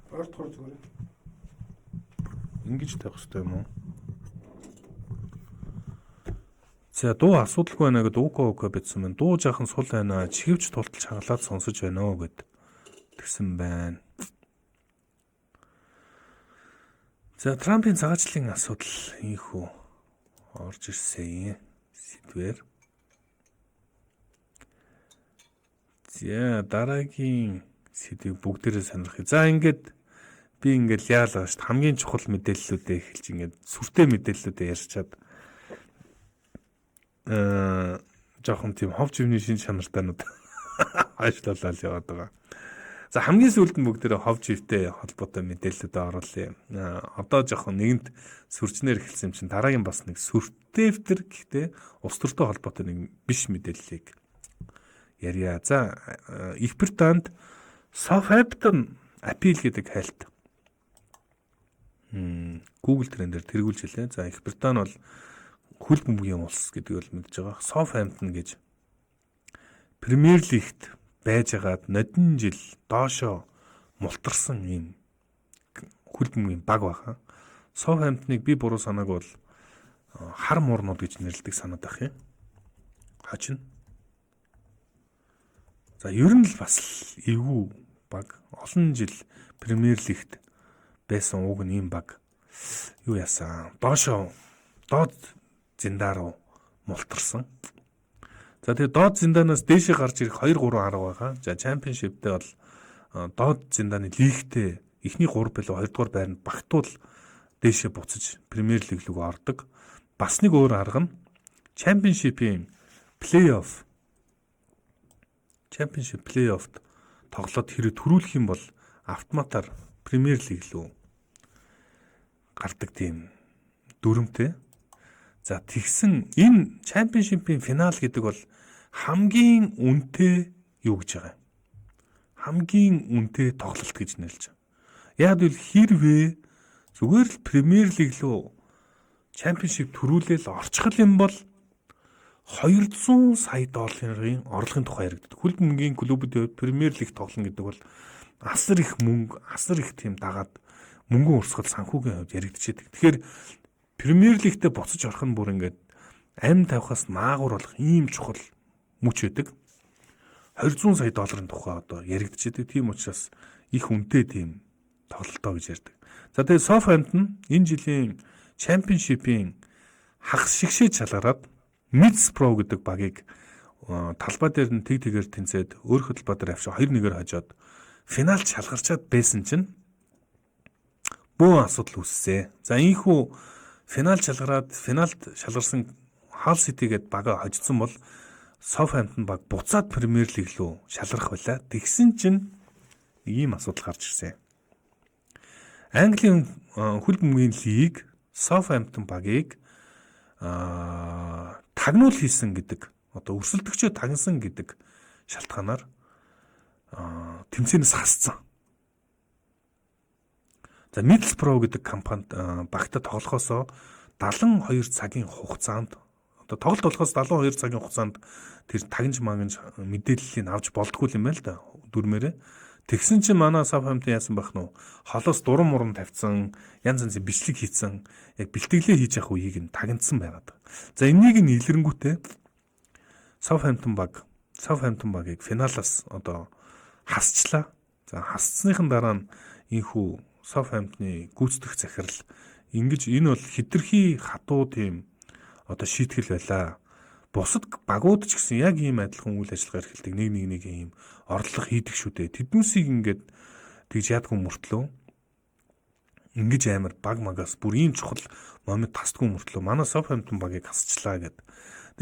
Ойртохоор зүгээр. Ингэж тавих хэрэгтэй юм уу? За дуу асуудалгүй байна гэд ука бичсэн байна. Дуу жаахан сул байна. Чихвч тултал чангалаад сонсож байна оо гэд тэгсэн байна. За Трампын цагаачлалын асуудал ийхүү орж ирсэн сэдвэр. За дараагийн сэдвийг бүгдээрээ сонирхъя. За ингээд Би ингээл яалаа шүү дээ. Хамгийн чухал мэдээллүүдээ эхэлж ингээд сүртэй мэдээллүүдээ ярьчаад жоохон тийм хов живний шин чанартайнууд хойшлуулаад яваад байгаа. За хамгийн сүүлд нь бүгдээрээ хов живтэй холбоотой мэдээллүүдээ оруулъя. Одоо жоохон нэгэнт сүржнээр эхэлсэн юм чинь дараагийн бас нэг сүртэвтер гэхдээ улс төртэй холбоотой нэг биш мэдээллийг ярья. За Их Британд Southampton Appeal гэдэг хайлт Google трендээр тэргүүлж хэлээ. За Их Британи бол хөл бөмбөгийн улс гэдгийг бол мэдж байгаа. Southampton гэж Премьер Лигт байжгаад нодон жил доошоо мултарсан ийм хөл бөмбөгийн баг байгаа. Southampton-ыг би буруу санааг бол хар муурнууд гэж нэрлэдэг санаад байх юм. Хачин. За ер нь л бас л эвгүй баг. Олон жил Премьер Лигт байсан уг нь ийм баг юу яасан. Доошоо доод зиндаа руу мултарсан. За тэгээ доод зиндаанаас дээшээ гарч ирэх 2 3 арга байгаа. За чемпионшиптэй бол доод зиндааны лигтээ эхний 3 билүү 2 дугаар байранд багтуул дээшээ буцаж Премьер Лиг рүү ордог. Бас нэг өөр арга нь чемпионшипийн плей-офф чемпионшип плей-оффт тоглоод хэрэг төрүүлэх юм бол автоматар Премьер Лиг рүү гардаг тийм дүрмтэй. За тэгсэн энэ чемпионшипийн финал гэдэг бол хамгийн үнэтэй юу гэж байгаа юм? Хамгийн үнэтэй тоглолт гэж нэрлэж байгаа. Яг л хэрвээ зүгээр л Премьер Лиг рүү чемпионшип төрүүлээл орчих юм бол 200 сая долларын орлогын тухай яригддаг. Хөл бөмбөгийн клубүүдийн хувьд Премьер Лиг тоглоно гэдэг бол асар их мөнгө, асар их тийм дагаад мөнгөн урсгал санхүүгийн хувьд яригдчихэдэг. Тэгэхээр Премьер Лигтээ буцаж орох нь бүр ингээд амь тавихаас наагур болох ийм чухал мөч байдаг. 200 сая долларын тухай одоо яригдчихэдэг. Тийм учраас их үнэтэй тийм тоглолтоо гэж ярьдаг. За тэгээ Southampton энэ жилийн чемпионшипийн хагас шигшээ чалгараад Middlesbrough гэдэг багийг талбай дээр нь тэг тэгээр тэнцээд өөрийнхөө талбай дээр авчиж 2-1-ээр хожоод финалд шалгарчаад байсан чинь бөөн асуудал үүссэн. За ийхүү финал шалгараад финалд шалгарсан Hull City гээд бага хожигдсон бол Southampton баг буцаад Премьер Лиг рүү шалгарах байлаа. Тэгсэн чинь нэг ийм асуудал гарч ирсэн. Английн хөл бөмбөгийн лиг Southampton багийг тагнуул хийсэн гэдэг одоо өрсөлдөгчөө тагнасан гэдэг шалтгаанаар тэмцээнээс хасцсан. За Middlesbrough гэдэг компанид багтаа тоглохосоо 72 цагийн хугацаанд одоо тоглолт болохоос 72 цагийн хугацаанд тэр тагнж магнж мэдээллийг авч болдгоо юм байна л да дүрмээрээ. Тэгсэн чинь манай Southampton яасан байх нь холоос дуран муран тавьсан, янз янзын бичлэг хийцэн, яг бэлтгэлээ хийж явах үеийг нь тагнацсан байгаад. За энийг нь илэрэнгүүтээ Southampton багийг финалаас одоо хасчлаа. За хасцсныхан дараа нь энхүү Southampton-ы гүйцэтгэх захирал ингэж энэ бол хитрхи хатуу тийм одоо шийтгэл байлаа. Бусад багууд ч гэсэн яг ийм адилхан үйл ажиллагаа эрхэлдэг нэг нэг нэг ийм орлого хийдэг шүү дээ. Тэднүүсийг ингээд тэгж яадгүй мөртлөө ингэж амар баг магаас бүр ийм чухал момент тасдгүй мөртлөө манай Southampton багийг хасчлаа гэд.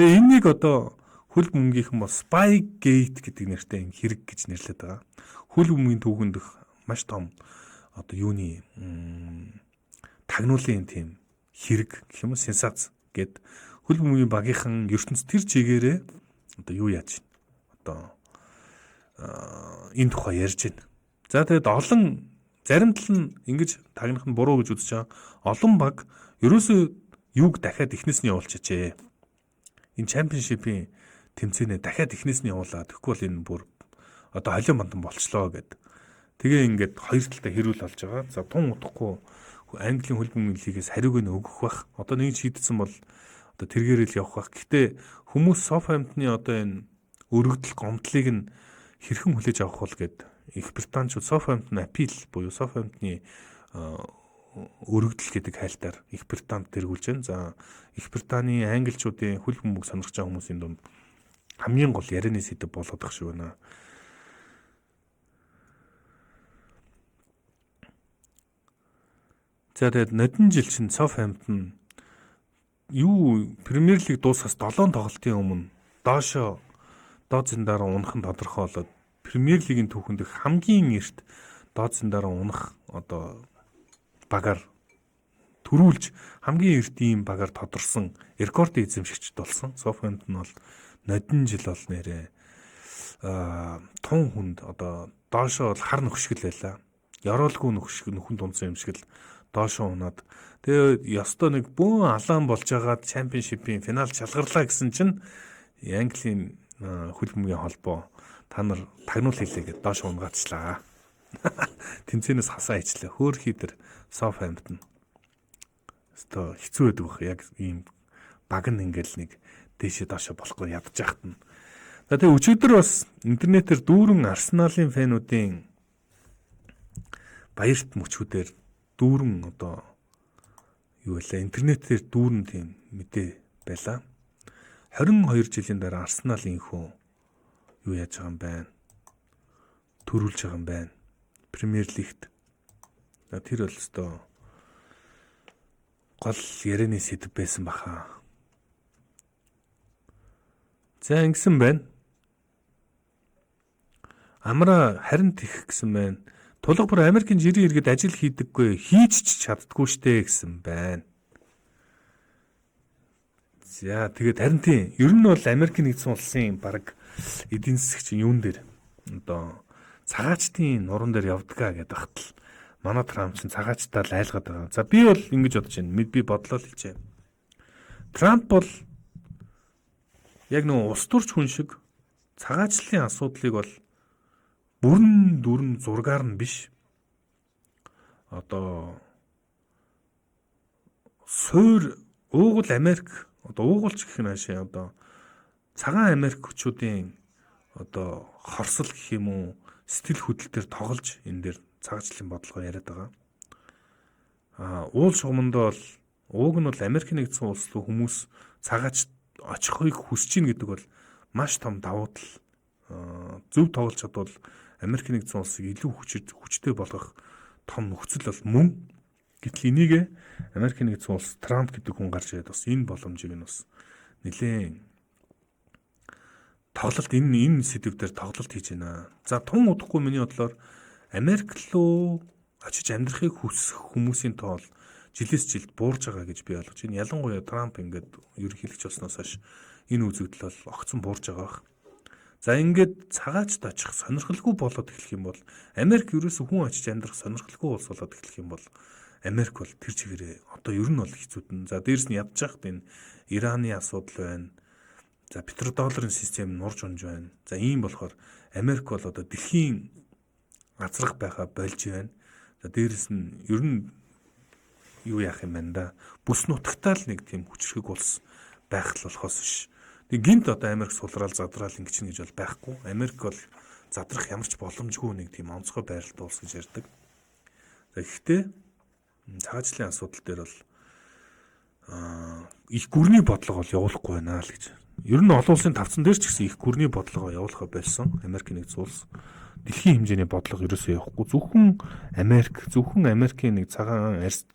Тэгээ энэнийг одоо хөл бөмбөгийнхэн бол Spygate гэдэг нэртэй юм хэрэг гэж нэрлэдэг байгаа. Хөл бөмбөгийн түүхэнд маш том одоо юуны тагнуулын тийм хэрэг гэх юм уу сенсац гэд хөл бөмбөгийн багийнхан ертөнц тэр чигээрээ одоо юу яаж байна? Одоо энэ тухай ярьж байна. За тэгэд олон зарим тал нь ингэж тагнах нь буруу гэж үзэж байгаа. Олон баг ерөөсөө юуг дахиад эхнээс нь явуулчихжээ. Энэ чемпионшипийн тэмцээнээ дахиад эхнээс нь явуулаа. Тэгэхгүй бол энэ бүр одоо холион бандан болчлоо гэд. Тэгээ ингээд хоёр талтай хэрүүл болж байгаа. За тун удахгүй Английн хөл бөмбөгийн лигээс хариуг нь өгөх бах. Одоо нэг шийдсэн бол одоо тэргээрэл явах бах. Гэтэ хүмүүс Southampton-ы одоо энэ өргөдөл гомдлыг нь хэрхэн хүлээж авах вэ гэд Их Британчууд Southampton Appeal буюу Southampton-ы өргөдөл гэдэг хайлтаар Их Британд тэргүүлж байна. За Их Британий англичуудын хөл бөмбөг сонирхож байгаа хүмүүсийн дунд хамгийн гол ярианы сэдэв болоод ах шиг байна. За тэгээд нодон жил чинь Southampton юу Премьер Лиг дуусахаас 7 тоглолтын өмнө доошо доод зиндараа унах нь тодорхой болоод Премьер Лигийн түүхэнд хамгийн эрт доод зиндараа унах одоо багаар төрүүлж хамгийн эрт ийм багаар тодорсон рекорд эзэмшигчд болсон. Southampton бол нодон жил бол нэрээ тун хүнд одоо доошоо бол хар нөхшгөл байлаа. Ёроолгүй нөхшг нөхөн тунцсан юм шиг л доошоо унаад тэгээ ёстой нэг бөөн алаан болж байгаад чемпионшипийн финал шалгарлаа гэсэн чинь Английн хөл бөмбөгийн холбоо та нар тагнуул хийлээ гэдээ доош унгаачлаа. Тэмцээнээс хасаа ичлээ. Хөөхий тэр Southampton. Өстө хэцүү байдаг бах яг ийм баг нь ингээл нэг дээшээ доошоо болохгүй ядаж яхад нь. За тэгээ өчигдөр бас интернетээр дүүрэн Арсеналын фэнүүдийн баярт мөчүүдээр дүүрэн одоо юу вэ? Интернетээр дүүрэн тийм мэдээ байлаа. 22 жилийн дараа Арсенал инхүү юу яаж байгаа юм бэ? Төрүүлж байгаа юм байна. Премьер Лигт. Тэр бол өстөө гол ярианы сэдэв байсан баха. За ингэсэн байна. Амра харин тех гэсэн байна. Тулга бүр Америкийн жирийн иргэд ажил хийдэггүй, хийж ч чаддгүй штэ гэсэн байна. За тэгээд харин тийм ер нь бол Америкийн нэгдсэн улсын баг эдийн засаг чинь юун дээр одоо цагаачдын нуруунд дээр явдгаа гэдэг багтал манай Трамп чинь цагаачдаа л айлгаад байгаа. За би бол ингэж бодож байна. Би бодлоо л хэлжээ. Трамп бол яг нөгөө улс төрч хүн шиг цагаачлалын асуудлыг бол бүрэн дүрэн зургаар нь биш. Одоо суур уугуул Америк одоо уугуулч гэх нь хаашаа одоо цагаан Америкчуудын одоо хорсол гэх юм уу сэтгэл хөдлөл төр тоглож энэ дээр цагаачлалын бодлогоо яриад байгаа. А уул шугамндаа бол ууг нь бол Америк нэгдсэн улс руу хүмүүс цагаач очихыг хүсэж гин гэдэг бол маш том давуу тал. Зөв тоглож чадвал Америк нэгдсэн улсыг илүү хүчтэй болгох том нөхцөл бол мөн. Гэтэл энийг Америк нэгдсэн улс Трамп гэдэг хүн гарч ирээд бас энэ боломжийг нь бас нэлээд тоглолт энэ сэдв дээр тоглолт хийж байна. За тун удахгүй миний бодлоор Америк руу очиж амьдрахыг хүсэх хүмүүсийн тоо жилээс жилд буурж байгаа гэж би ойлгож байна. Ялангуяа Трамп ингээд ерөнхийлөгч болсноос хойш энэ үзэгдэл бол огцон буурж байгаа бах. За ингээд цагаачд очих сонирхолгүй болоод эхлэх юм бол Америк ерөөсөө хүн очиж амьдрах сонирхолгүй улс болоод эхлэх юм бол Америк бол тэр чигээрээ одоо ер нь бол хэцүүдэн. За дээрэс нь ядж яхад энэ Ираны асуудал байна. За петродолларын систем нурж унж байна. За ийм болохоор Америк бол одоо дэлхийн азрах байхаа болж байна. За дээрэс нь ер нь юу яах юм бэ да. Бүс нутагтаа л нэг тийм хүчрхэг улс байх л болохоос биш. Тэг гинт одоо Америк сулраал задраал ингэж гэж бол байхгүй. Америк бол задрах ямар ч боломжгүй нэг тийм онцгой байралтай улс гэж ярьдаг. За гэхдээ цагаачлалын асуудал дээр бол их гүрний бодлого бол явуулахгүй байна л гэж. Ер нь олон улсын тавцан дээр ч гэсэн их гүрний бодлогоо явуулахаа болсон. Америк нэгдсэн улс дэлхийн хэмжээний бодлого ерөөсөө явахгүй. Зөвхөн Америк, зөвхөн Америкийн нэг цагаан арьс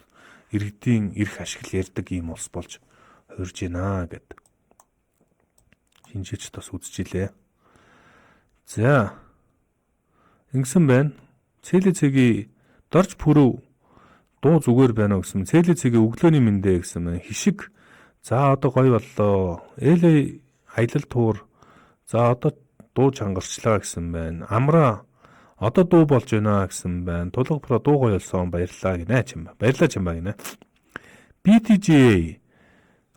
иргэдийн эрх ашигл ярьдаг ийм улс болж хуурж байна гэд. Шинжээч бас үзчихлээ. За. Ингэсэн байна. Цэлэ цэгийн дорж пүрв дуу зүгээр байна уу гэсэн. Цэлэ цэгийн өглөөний мэндэ гэсэн байна. Хишиг. За одоо гоё боллоо. Элэ аялал туур. За одоо дуу чангарчлаа гэсэн байна. Амраа одоо дуу болж байна гэсэн байна. Тулга про дуу гоё болсон баярлалаа гинэ чимба. Баярлалаа чимба гинэ. BTJ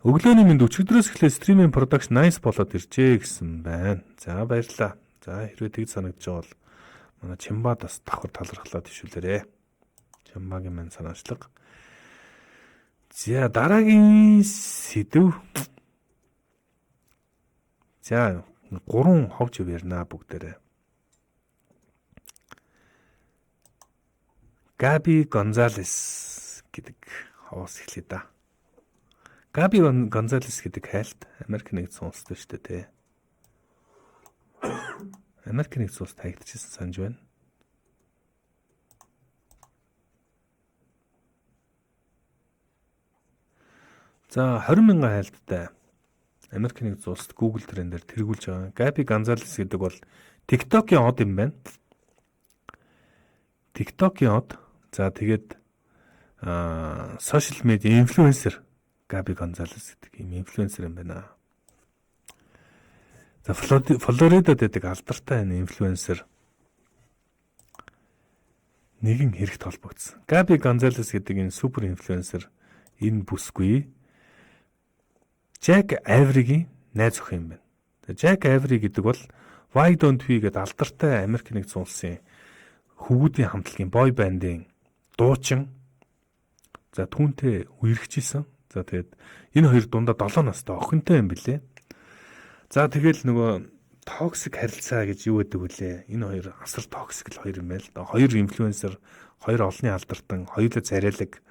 өглөөний мэнд өчигдрөөс эхлээ стриминг production nice болоод иржээ гэсэн байна. За баярлалаа. За хэрвээ тэгж санагдаж байгаа бол манай Чимбад бас давхар талархлаа төвшүүлээрэ. Чимбагийн маань санаачлага. За дараагийн сэдв. За 3 ховж ярина бүгдээрээ. Габи Гонзалес гэдэг ховоос эхлэе да. Габи Гонзалес гэдэг хайлт Америк нэгдсэн улсад шүү дээ тий. Америк нэгдсэн улсад хаягдчихсан санаж байна. За 20 мянган хайлттай Америк нэгдсэн улсад Google трендээр тэргүүлж байгаа. Gabi Gonzalez гэдэг бол TikTok-ийн од юм байна. TikTok-ийн од. За тэгээд social media influencer Gabi Gonzalez гэдэг ийм инфлюенсер юм байна. За Флоридад байдаг алдартай энэ инфлюенсер нэгэн хэрэгт холбогдсон. Gabi Gonzalez гэдэг энэ супер инфлюенсер энэ бүсгүй Jack Avery-гийн найз охин юм байна. Jack Avery гэдэг бол Why Don't We гэдэг алдартай Америк нэгдсэн улсын хөвгүүдийн хамтлагийн boy band-ын дуучин. За түүнтэй үерхэж исэн. За тэгээд энэ хоёр дундаа 7 настай охинтой юм билээ. За тэгэл нөгөө toxic харилцаа гэж юу гэдэг вүлээ? Энэ хоёр асар toxic л хоёр юм байна л да. Хоёр инфлюенсер, хоёр олонний алдартан, хоёулаа царайлаг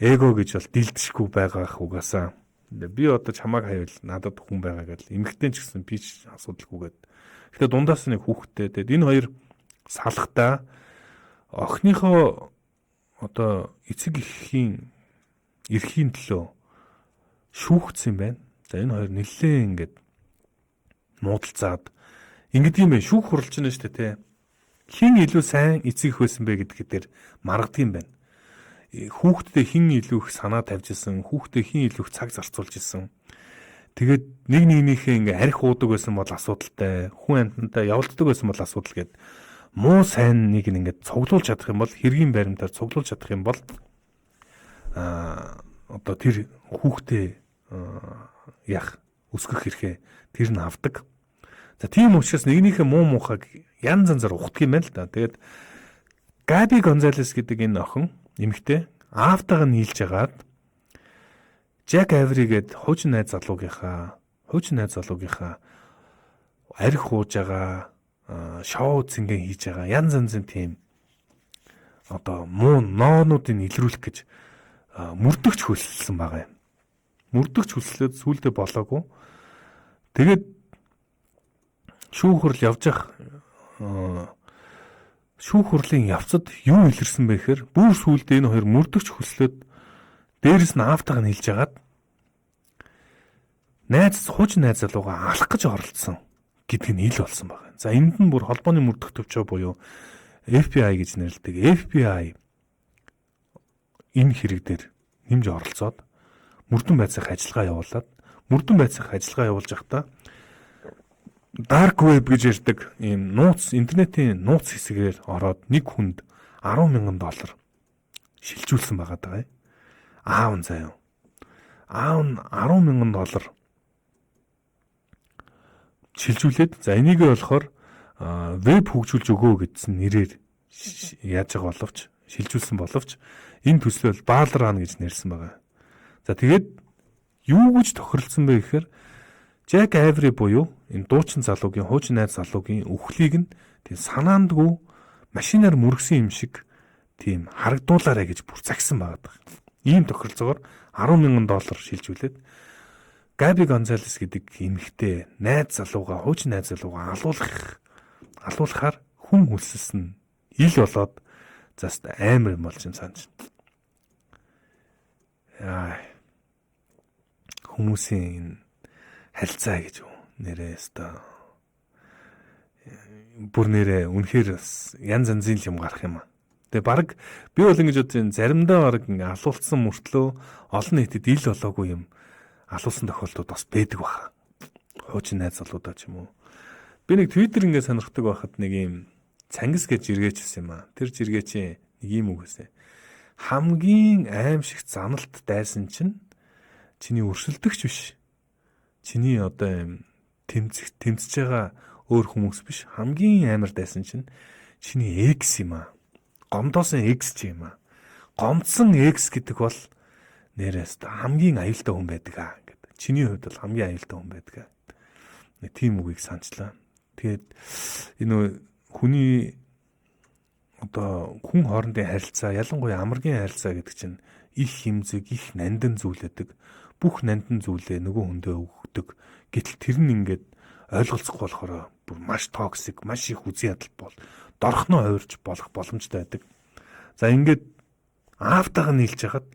эго гэж бол дилдэшгүй байгаа угаасаа. Би одоо чамааг хавьл надад хүн байгаа гэдэл эмэгтэй ч гэсэн би ч асуудалгүйгээд. Гэтэ дундаас нэг хүүхэдтэй. Тэгэд энэ хоёр салахтаа охиныхоо одоо эцэг эхийн эрхийн төлөө шүүгдсэн юм байна. За энэ хоёр нэлээд ингээд муудалцаад ингэдэг юм байна. Шүүх хурлж байна шүү дээ, тэ. Хэн илүү сайн эцэг их байсан бэ гэдгээр дээр маргадаг юм байна. Хүүхдтэй хэн илүү их санаа тавьж исэн, хүүхдээ хэн илүү их цаг зарцуулж исэн. Тэгээд нэг нэгнийхээ ингээ арх уудаг байсан бол асуудалтай, хүн амьтантай явуулддаг байсан бол асуудал гээд муу сайн нэг нь ингээд цуглуулж чадах юм бол хэргийн баримтаар цуглуулж чадах юм бол одоо тэр хүүхдээ яах өсгөх хэрэгээ тэр нь авдаг. За тийм учраас нэгнийхээ муу муухайг янз янзаар ухдаг юм байна л да. Тэгээд Gabi Gonzalez гэдэг энэ охин эмэгтэй аавтайгаа нийлж хагаад Jack Avery гээд хуучин найз залуугийнхаа арх ууж байгаа, шоу цэнгэн хийж байгаа янз янзын тийм одоо муу ноонуудыг илрүүлэх гэж мөрдөгч хөлсөлсөн байгаа юм. Мөрдөгч хөлслөөд сүулдэ болоогүй. Тэгээд шүүх хурал явж явах шүүх хурлын явцад юу илэрсэн бэ гэхээр бүр сүулдэ энэ хоёр мөрдөгч хөлслөөд дээрэс нь аавтайгаа нийлж хагаад найз хуучин найз залуугаа алах гэж оролдсон гэдг нь ил болсон байна. За энд нь бүр холбооны мөрдөх төвчөө буюу FBI гэж нэрлэдэг. FBI энэ хэрэг дээр нэмж оролцоод мөрдөн байцаах ажиллагаа явуулаад мөрдөн байцаах ажиллагаа явуулж байхдаа dark web гэж ярьдаг ийм нууц интернетийн нууц хэсгээр ороод нэг хүнд 10,000 доллар шилжүүлсэн байгаа даа. Аав нь заяа. Аав нь 10,000 доллар шилжүүлээд за энийг болохоор веб хөгжүүлж өгөө гэдсэн нэрээр яаж байгаа боловч шилжүүлсэн боловч энэ төслөө Баалран гэж нэрсэн байгаа. За тэгээд юу гэж тохиролцсон бэ гэхээр Jack Avery буюу энэ дуучин залуугийн хуучин найз залуугийн үхлийг нь тийм санаандгүй машинаар мөргсөн юм шиг тийм харагдуулаарэ гэж бүр загсан байгаа. Ийм тохиролцоогоор 10,000 доллар шилжүүлээд Gabi Gonzalez гэдэг эмэгтэй найз залуугаа хуучин найз залуугаа алуулахаар хүн хөлсөлсөн ил болоод заст амар юм болж юм санаж. Яа хүмүүсийн энэ харилцаа гэж юу нэрээ өстой бүр нэрээ үнэхээр бас янз янзын юм гарах юм аа. Тэгээ баг би бол ингэж бодож байна. Заримдаа баг ингээ алуулсан мөртлөө олон нийтэд ил болоогүй юм алуулсан тохиолдлууд бас байдаг баха. Хуучин найз залуудаа ч юм уу. Би нэг Twitter ингээ сонирхдаг байхад нэг юм цангис гэж жиргээч байсан юм аа. Тэр жиргээчийн нэг юм үг байсан. Хамгийн аимшигт заналт дайсан чинь чиний өрсөлдөгч биш. Чиний одоо юм тэмцэж байгаа өөр хүмүүс биш. Хамгийн амар дайсан чинь чиний ex юм аа. Гомдоосон ex чи юм аа. Гомдсон ex гэдэг бол нэрээс хамгийн аюултай хүн байдаг аа гэдэг. Чиний хувьд бол хамгийн аюултай хүн байдаг аа. Нэг тийм үгийг санчлаа. Тэгээд энэ хүний одоо хүн хоорондын харилцаа, ялангуяа амаргийн харилцаа гэдэг чинь их хэмзэг, их нандин зүйл байдаг. Бүх нандин зүйлээ нөгөө хүндээ өгдөг. Гэтэл тэр нь ингээд ойлголцохгүй болохоор бүр маш toxic, маш их үзэн ядалт бол дорхноо хувирч болох боломжтой байдаг. За ингээд аавтайгаа нийлж хахад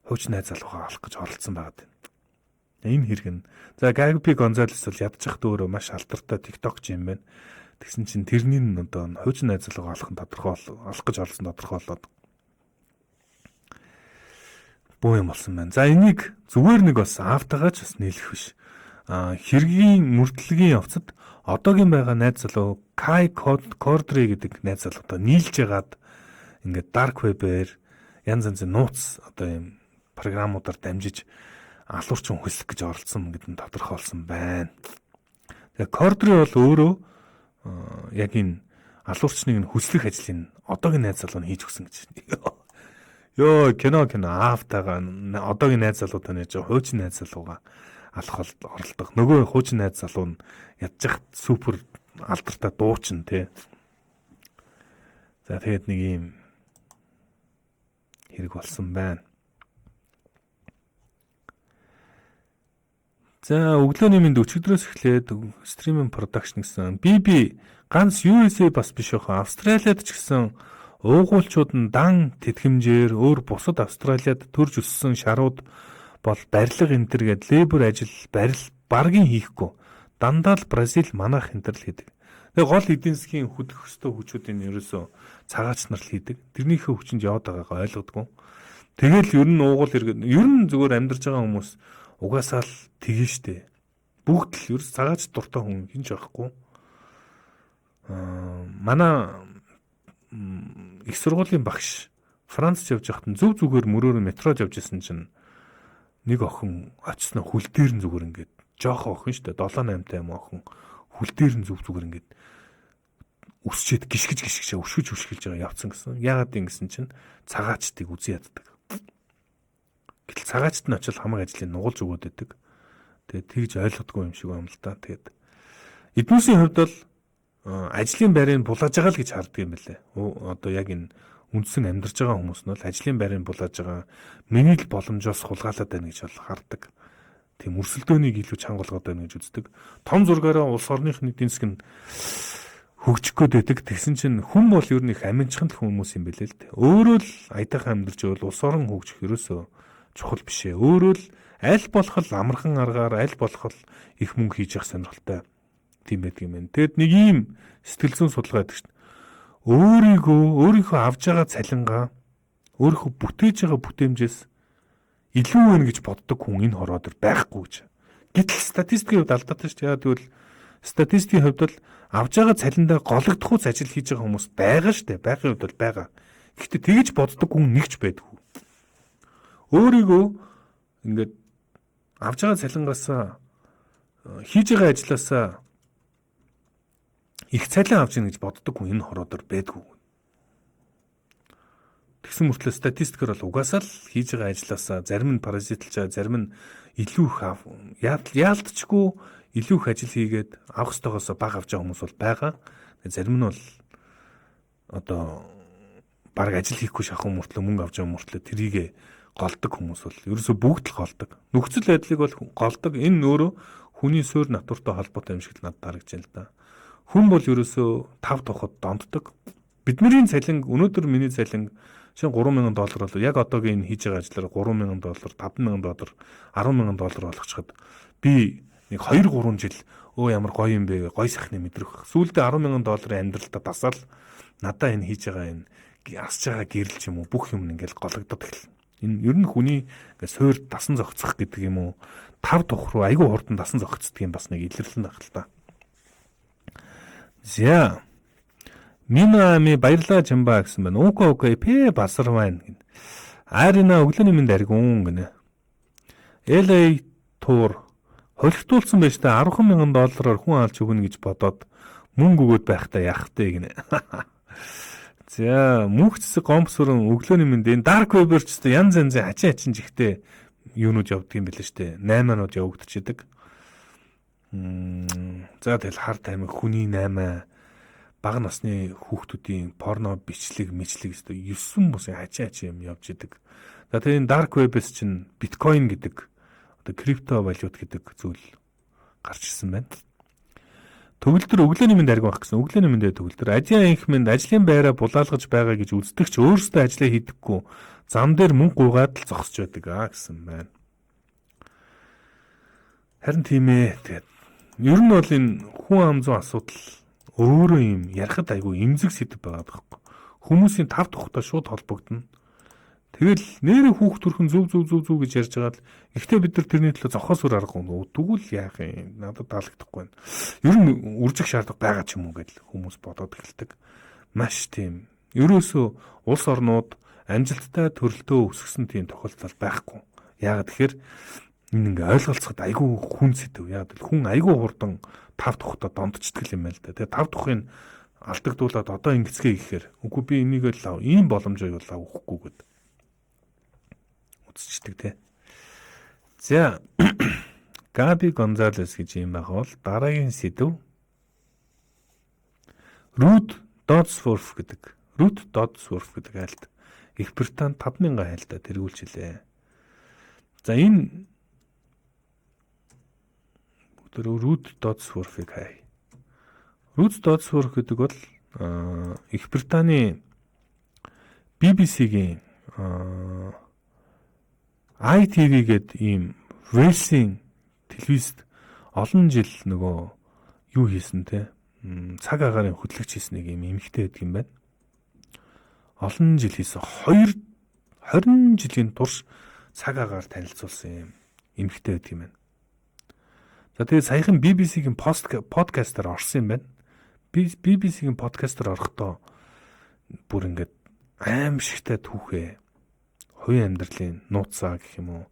хуучин найз залуугаа олох гэж оролцсон байгаад байна. Энэ хэрэг нь. За Gabi Gonzalez бол ядчих дөөрөө маш алдартай TikTok-ч юм байна. Тэгсэн чинь тэрний нь одоо хуучин найз залуугаа олох нь тодорхой олох гэж оролцсон тодорхойлоод буу юм болсон байна. За энийг зүгээр нэг бас аавтайгаа ч бас нийлэх биш. Хэргийн мөрдлөгийн явцад одоогийн байгаа найз залуу Kai Cordry гэдэг найз залуутай нийлж ягаад ингээд dark web-ээр янз янзын нууц одоо юм програмуудаар дамжиж алуурчин хөлсөх гэж оролцсон гэдэг нь тодорхойлсон байна. Тэгээ Cordry бол өөрөө яг энэ алуурчныг нь хөслөх ажлыг одоогийн найз залуу нь хийж өгсөн гэж. Йоо, кино аавтайгаа одоогийн найз залуутай нэж хуучин найз залуугаа алах оролдох. Нөгөө хуучин найз залуу нь ядчих супер алдартай дуучин тий. За тэгээд нэг юм хэрэг болсон байна. За өглөөний мэнд өчигдрөөс эхлээд стриминг продакшн гэсэн BB ганц USA бас биш баха Австралиад ч гэсэн уугуулчууд нь дан тэтгэмжээр өөр бусад Австралиад төрж өссөн шарууд бол барилга энэ төр гээд лейбор ажил барил баргийн хийхгүй дандаа л Бразил манайх энэ төр л хийдэг. Тэгээ гол эдийн засгийн хөдөх өстөө хүчүүдийн ерөөсөө цагаач нар л хийдэг. Тэрнийхээ хүчинд яваад байгаагаа ойлгодгоо. Тэгэл ер нь уугуул иргэд ер нь зүгээр амьдарч байгаа хүмүүс угаасаа л тэгэн штэ. Бүгд л ерөөс цагаач дуртай хүн хинч байхгүй. Манай их сургуулийн багш Францд явж байхад нь зөв зүгээр мөрөөр метрод явж исэн чинь нэг охин очсноо хөл дээр нь зүгээр ингээд жоохон охин штэ 7 8 та юм охин хөл дээр нь зөв зүгээр ингээд өсчээд гიშгэж гიშгэж өшгөж өшгөлж байгаа явцсан гэсэн. Яагаад ингэсэн чинь цагаачдыг үзэн яддаг. Гэтэл цагаачд нь очил хамаг ажлыг нугалж өгөөд байдаг. Тэгээд тэгж ойлгодгүй юм шиг байна л да. Тэгээд эднүсийн хувьд бол ажлын байрыг булааж байгаа л гэж харддаг юм билээ. Одоо яг энэ үндсэн амьдарч байгаа хүмүүс нь бол ажлын байрыг булааж байгаа миний л боломжоос хулгайлаад байна гэж бол хардаг. Тийм өрсөлдөөнийг илүү чанга болгоод байна гэж үздэг. Том зургаараа улс орных эдийн засаг нь хөгжих гээд байдаг. Тэгсэн чинь хүн бол ер нь их аминчхан л хүмүүс юм билээ л дээ. Өөрөө л аятайхан амьдарч байвал улс орон хөгжих ерөөсөө чухал биш ээ. Өөрөө л аль болох л амархан аргаар аль болох л их мөнгө хийж явах сонирхолтой тийм байдаг юм байна. Тэгэд нэг ийм сэтгэл зүйн судалгаа байдаг шин. Өөрийнхөө авж байгаа цалингаа өөрийнхөө бүтээж байгаа бүтээмжээс илүү байна гэж боддог хүн энэ хороо дээр байхгүй гэж. Гэтэл статистикийн хувьд алдаатай шүү дээ. Яа тэгвэл статистикийн хувьд бол авж байгаа цалиндаа гологдох үс ажил хийж байгаа хүмүүс байгаа шүү дээ. Байхын хувьд бол байгаа. Гэхдээ тэгж боддог хүн нэгч байдгүй. Өөрийгөө ингээд авж байгаа цалингаасаа хийж байгаа ажлаасаа их цалин авч ийн гэж боддог хүн энэ хороо дээр байдгүй. Тэгсэн мөртлөө статистикээр бол угаасаа л хийж байгаа ажлаасаа зарим нь паразитлж байгаа, зарим нь илүү их яалтчгүй илүү их ажил хийгээд авах ёстойгоос бага авч байгаа хүмүүс бол байгаа. Зарим нь бол одоо бараг ажил хийхгүй шахах мөртлөө мөнгө авч байгаа мөртлөө тэрийгэ голдог хүмүүс бол ерөөсөө бүгд л голдог. Нөхцөл байдлыг бол голдог. Энэ өөрөө хүний суурь натуртай холбоотой юм шиг л надад харагдаж байна л да. Хүн бол ерөөсөө тав тухад донтдог. Бидний цалин өнөөдөр миний цалин шинэ $3000 бол яг одоогийн энэ хийж байгаа ажлаар $3000, $5000, $10000 болгочиход би нэг 2-3 жил өө ямар гоё юм бэ, гоё сайхны мэдрэх. Сүүлдээ $100,000 амьдралтаа дасаал надаа энэ хийж байгаа энэ асж байгаа гэрэл ч юм уу бүх юм ингээл гологдод эхэлнэ. Энэ ер нь хүний суур дасан зохицох гэдэг юм уу тав тух руу айгүй хурдан дасан зохицдог юм бас нэг илэрлэн байх л та. За. Минами баярлаа чамбаа гэсэн байна. Ука ука пэ басар байна гин. Арина өглөөний мэнд аргиун гинэ. LA тур холигтуулсан байж та $10,000 хүн алж өгнө гэж бодоод мөнгө өгөөд байхдаа яах вэ гинэ. За мөнх цэцэг гомсөрөн өглөөний мэнд энэ dark web-ээр ч гэсэн янз янзын хачин хачин жигтэй юунууд явдаг юм билээ штэ. 8-нууд явагдчихэдэг. За тэгэл хар тамхи хүний 8 бага насны хүүхдүүдийн порно бичлэг мэчлэг өстө 9 бусын хачин хачин юм явж идэг. За тэгээ энэ dark web-ээс чинь биткойн гэдэг одоо крипто валют гэдэг зүйл гарч ирсэн байна. Төгөлдөр өглөөний мэнд ариг байх гэсэн. Өглөөний мэндээ төгөлдөр. Ажийн анх мэнд ажлын байраа булаалгаж байгаа гэж үздэгч өөрсдөө ажлаа хийдэггүй. Зам дээр мөнгө гуйгаад л зогсож байдаг аа гэсэн байна. Харин тийм ээ. Тэгээд ер нь бол энэ хүн ам зүйн асуудал өөрөө юм ярихад айгүй эмзэг сэдэв байгаа байхгүй. Хүмүүсийн тав тухтай шууд холбогдно. Тэгэл нэрээ хүүхд төрхөн зүв зүв зүв зүв гэж ярьж байгаа л ихтэй бид нар тэрний төлөө зохиос өөр аргагүй нөө тэгвэл яах юм надад таалагдахгүй байна. Ер нь үржих шаардлага байгаа ч юм уу гэдэл хүмүүс бодоод эхэлдэг. Маш тийм. Ерөөсөө улс орнууд амжилттай төрөлтөө өсгсөн тийм тохиолдол байхгүй. Яагаад тэгэхээр энэ ингээ ойлголцоход айгүй хүн сэдэв. Яагаад гэвэл хүн айгүй хурдан тав тухтаа донтчдаг юм байна л да. Тэгээ тав тухыг алдагдуулаад одоо ингэцгээ гэхээр үгүй би энийг л ав. Ийм боломжоо юу лав өгөхгүй гэд үзчихдэг те. За Габи Гонзалес гэж юм байгаа бол дараагийн сэдэв Рут Додсворф гэдэг. Рут Додсворф гэдэг айлт Их Британд 5000 айлтаа тэргүүлжлээ. За энэ бүгд Рут Додсворфыг хай. Рут Додсворф гэдэг бол Их Британий BBC-гийн ITV гэдэг ийм Вэлсийн телевизэд олон жил нөгөө юу хийсэн те цаг агаарын хөтлөгч хийсэн нэг юм эмэгтэй байдаг юм байна. Олон жил хийсэн 20 жилийн турш цаг агаар танилцуулсан юм эмэгтэй байдаг юм байна. За тэгээд саяхан BBC-гийн подкастаар орсон юм байна. BBC-гийн подкастаар орохдоо бүр ингээд аимшигтай түүхээ хувийн амьдралын нууцаа гэх юм уу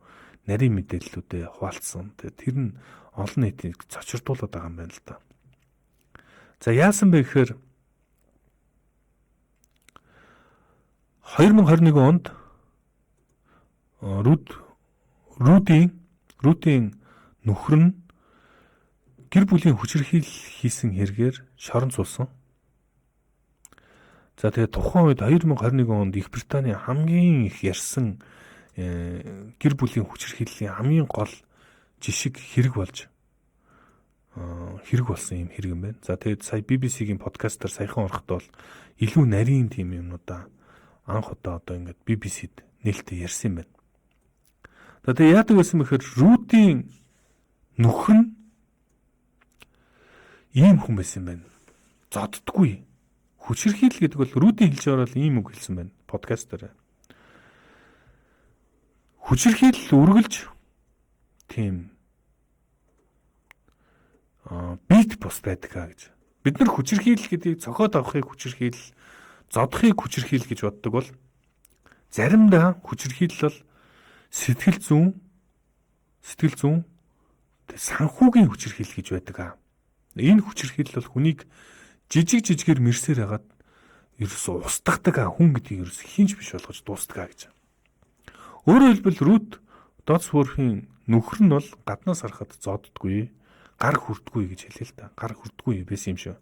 нарийн мэдээллүүдээ хуваалцсан. Тэгээд тэр нь олон нийтийг цочирдуулаад байгаа юм байна л да. За яасан бэ гэхээр 2021 онд Рутийн нөхөр нь гэр бүлийн хүчирхийлэл хийсэн хэрэгээр шорон цулсан. За тэгээ тухайн үед 2021 онд Их Британий хамгийн их ярьсан гэр бүлийн хүчирхийллийн хамгийн гол жишг хэрэг болж хэрэг болсон юм хэрэг юм байна. За тэгээд сая BBC-гийн подкастаар саяхан орохдоо бол илүү нарийн тийм юмнуудаа анх удаа одоо ингээд BBC-д нээлттэй ярьсан юм байна. За тэгээд яадаг байсан бэхээр Рутийн нөхөр нь ийм хүн байсан юм байна. Зоддгүй. Хүчирхийлэл гэдэг бол Рутийн хэлж ороод ийм үг хэлсэн байна подкастаар. Хүчирхийлэл үргэлж тийм бит бус байдаг а гэж. Бид нар хүчирхийлэл гэдгийг цохоод авахыг хүчирхийлэл, зодохыг хүчирхийлэл гэж боддог бол заримдаа хүчирхийлэл бол сэтгэл зүйн санхүүгийн хүчирхийлэл гэж байдаг а. Энэ хүчирхийлэл бол хүнийг жижиг жижигээр мэрсээр хагаад ерөөсөө устгадаг а, хүн гэдгийг ерөөсөө хинч биш болгож дуустдаг а гэж. Өөрөөр хэлбэл Рут Додсворфийн нөхөр нь бол гаднаас харахад зоддгүй, гар хүрдгүй гэж хэлээ л да. Гар хүрдгүй байсан юм шиг.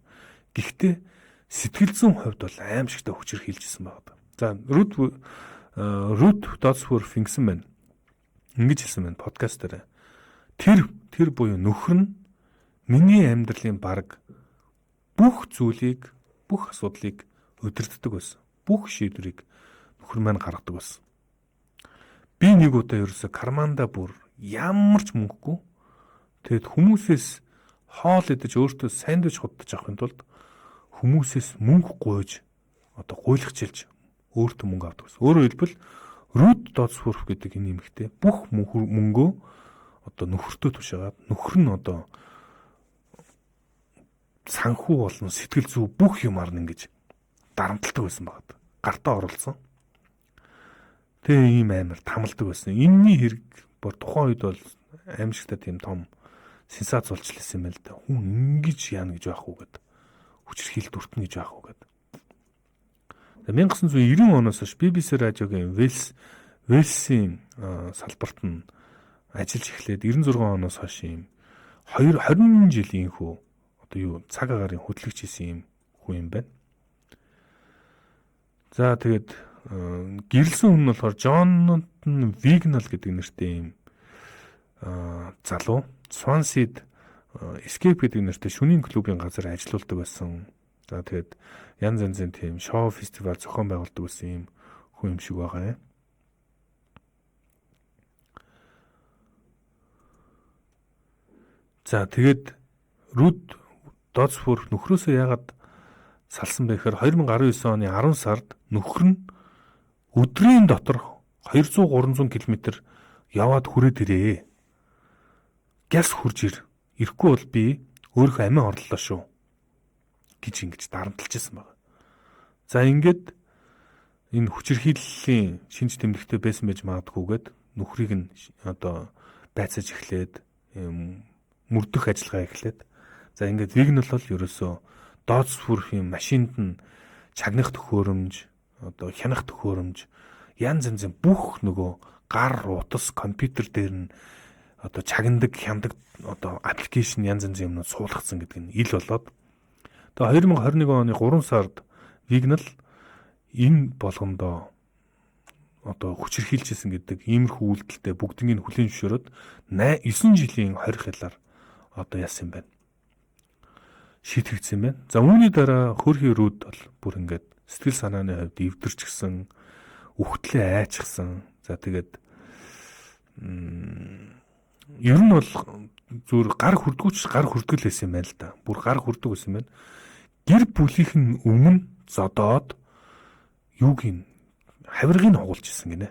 Гэхдээ сэтгэл зүйн хувьд бол аимшигтай хүчирхийлжсэн байна. За Рут Додсворф ингэсэн байна. Ингэж хэлсэн байна подкаст дээр. Тэр буюу нөхөр нь миний амьдралын бараг бүх зүйлийг, бүх асуудлыг удирддаг байсан. Бүх шийдвэрийг нөхөр маань гаргадаг байсан. Би нэг удаа ерөөсө карманда бүр ямар ч мөнгөгүй. Тэгэд хүмүүсээс хоол идэж өөртөө сандвич худалдаж авахын тулд хүмүүсээс мөнгө гуйж одоо гуйлгчилж өөртөө мөнгө авдаг байсан. Өөрөөр хэлбэл Рут Додсворф гэдэг энэ эмэгтэй бүх мөнгөө одоо нөхөртөө тушаагаад нөхөр нь одоо санхүү болон сэтгэл зүй бүх юмар нь ингэж дарамталдаг байсан багт. Гартаа оруулсан. Тэгээ ийм амар тамалдаг байсан. Энийний хэрэг бүр тухайн үед бол аимшигтай тийм том сенсац болж лсэн юм байл да. Хүн ингэж яана гэж байх уу гэд. Хүчирхийлэлд өртнө гэж байх уу гэд. 1990 оноос хойш BBC радиогийн Вэлсийн салбарт нь ажиллаж эхлээд 96 оноос хойш ийм 20 жилийн хүү одоо юу цаг агаарын хөтлөгч хийсэн юм хүн юм байна. За тэгээд гэрэлсэн хүн нь болохоор Джонатан Вигнал гэдэг нэртэй ийм залуу Свансид Escape гэдэг нэртэй шөнийн клубын газар ажиллаулдаг байсан. За, тэгээд янз янзын тийм шоу, фестивал зохион байгуулдаг байсан юм хүн юм шиг байгаа юм. За, тэгээд Руд Доцфүр нөхрөөсөө яагаад салсан бэ гэхээр 2019 оны 10 сард нөхөр нь өдрийн дотор 200 300 км яваад хүрээд ирээ. Гяс хурж ир. Ирэхгүй бол би өөрийнхөө амиа орлоо шүү гэж ингэж дарамтлж ирсэн байна. За, ингээд энэ хүчирхийллийн шинж тэмдэгтэй байсан байж магадгүйгээд нөхрийг нь одоо байцааж эхлээд, мөрдөх ажиллагаа эхлээд, за, ингээд Вигнал бол ерөөсөө Дооцфүрхийн машинд нь чагнах төхөөрөмж, одоо хянах төхөөрөмж, янз янзын бүх нөгөө гар утас, компьютер дээр нь одоо чагнадаг, хяндаг одоо application, янз янзын юмнууд суулгацсан гэдэг нь ил болоод, тэгээ 2021 оны 3 сард Вигнал энэ болгондоо одоо хүчирхийлжсэн гэдэг иймэрхүү үйлдэлтэй бүгднийг хүлээн зөвшөөрөөд 9 жилийн 20 хялаар одоо яасан юм байна. Шийтгэгдсэн юм байна. За, үүний дараа хөрхи рүүд бол бүр ингээд сэтгэл санааны хувьд эвдэрч гисэн, үхтлээ айчсан. За, тэгээд ер нь бол зүгээр гар хүрдгүүч гар хүрдгэл байсан юм байна л да. Бүр гар хүрдэг байсан юм байна. Гэр бүлийнх нь өмнө зодоод юуг нь хавиргыг хугалж исэн гинэ.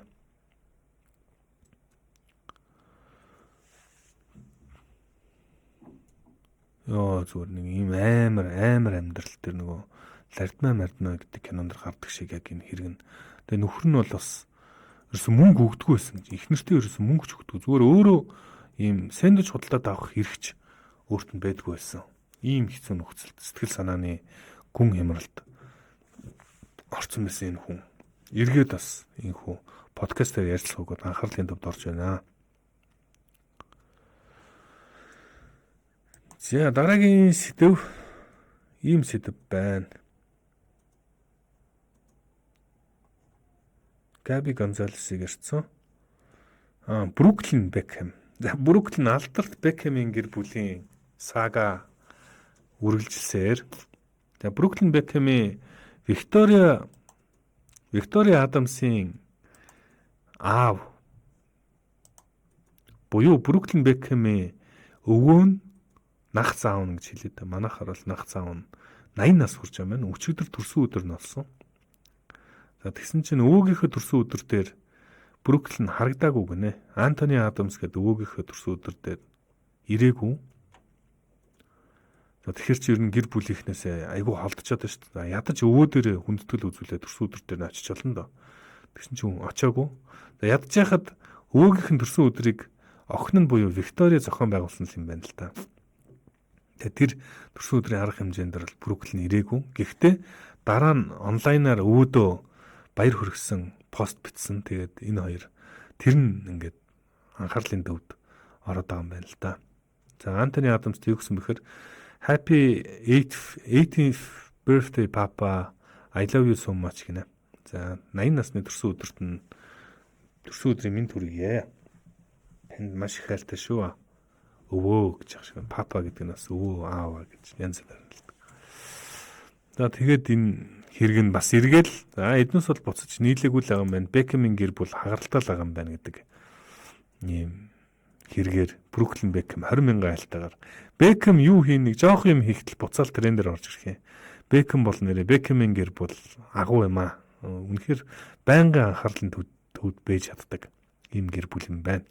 Йоо, зүгээр нэг ийм амар амар амьдрал тэр нөгөө Лардмаа мардмаа гэдэг кинонд гардаг шиг яг энэ хэрэг нь. Тэгээ нөхөр нь бол бас ерөөсөн мөнгө өгдөггүй байсан гэж. Их нэртэй ерөөсөн мөнгө ч өгдөггүй. Зүгээр өөрөө ийм сэндвич худалдаад авах хэрэгч өөрт нь байдгүй байсан. Ийм хэцүү нөхцөлд сэтгэл санааны гүн хямралд орцсон байсан энэ хүн. Эргээд бас энэхүү подкастаар ярилцлага өгөөд анхаарлын төвд орж байна. За, дараагийн сэдэв ийм сэдэв байна. Габи Гонзалесыг ирсэн. Бруклин Бекхэм. За, Бруклин алдарт Бекхэмийн гэр бүлийн сага үргэлжилсээр. За, Бруклин Бекхэмийн Виктория Адамсын аав буюу Бруклин Бекхэмийн өвөө нь нах заавна гэж хэлээд. Манайхаар бол нах заавна 80 нас хүрч байгаа юм байна. Өчигдөр төрсөн өдөр нь болсон. За, тэгсэн чинь өвөөгийнхөө төрсөн өдөр дээр Бруклин харагдаагүй гинэ. Антони Адамс гэдэг өвөөгийнхөө төрсөн өдөр дээр ирээгүй. За, тэгэхээр чи ер нь гэр бүлийнхнээсээ айгүй холдчиход байна шүү дээ. Ядаж өвөө дээр хүндэтгэл үзүүлээд төрсөн өдөр дээр нь очиж болно доо. Тэгсэн чинь очиагүй. За, ядаж яхад өвөөгийнх нь төрсөн өдрийг охин нь буюу Виктория зохион байгуулсан юм байна л да. Тэгээ тэр төрсөн өдрийн арга хэмжээнд бол Бруклин ирээгүй. Гэхдээ дараа нь онлайнаар өвөөдөө баяр хүргэсэн пост бичсэн. Тэгээд энэ хоёр тэр нь ингээд анхаарлын төвд ороод байгаа юм байна л да. За, Антони Адамс юу гэсэн бэхээр "Happy 18th birthday, papa, I love you so much" гинэ. За, 80 насны төрсөн өдөрт нь төрсөн өдрийн мэнд хүргье. Танд маш их хайртай шүү. Өвөө гэж ах шиг. Папа гэдэг нь бас өвөө, аава гэж янз бүрээр хэлдэг. За, тэгээд энэ хэрэг нь бас эргээл, за, эднээс бол буцаж нийлээгүй л байгаа юм байна. Бекхэмийн гэр бүл хагаралтай л байгаа юм байна гэдэг ийм хэрэгээр Бруклин Бекхэм 20 мянган айлтайгаар Бекхэм юу хийн, нэг жоох юм хийхтэл буцаал трендээр орж ирэх юм. Бекхэм бол нэрээ Бекхэмийн гэр бол агуу юм аа. Үнэхээр байнгын анхаарлын төвд байж чаддаг ийм гэр бүл юм байна.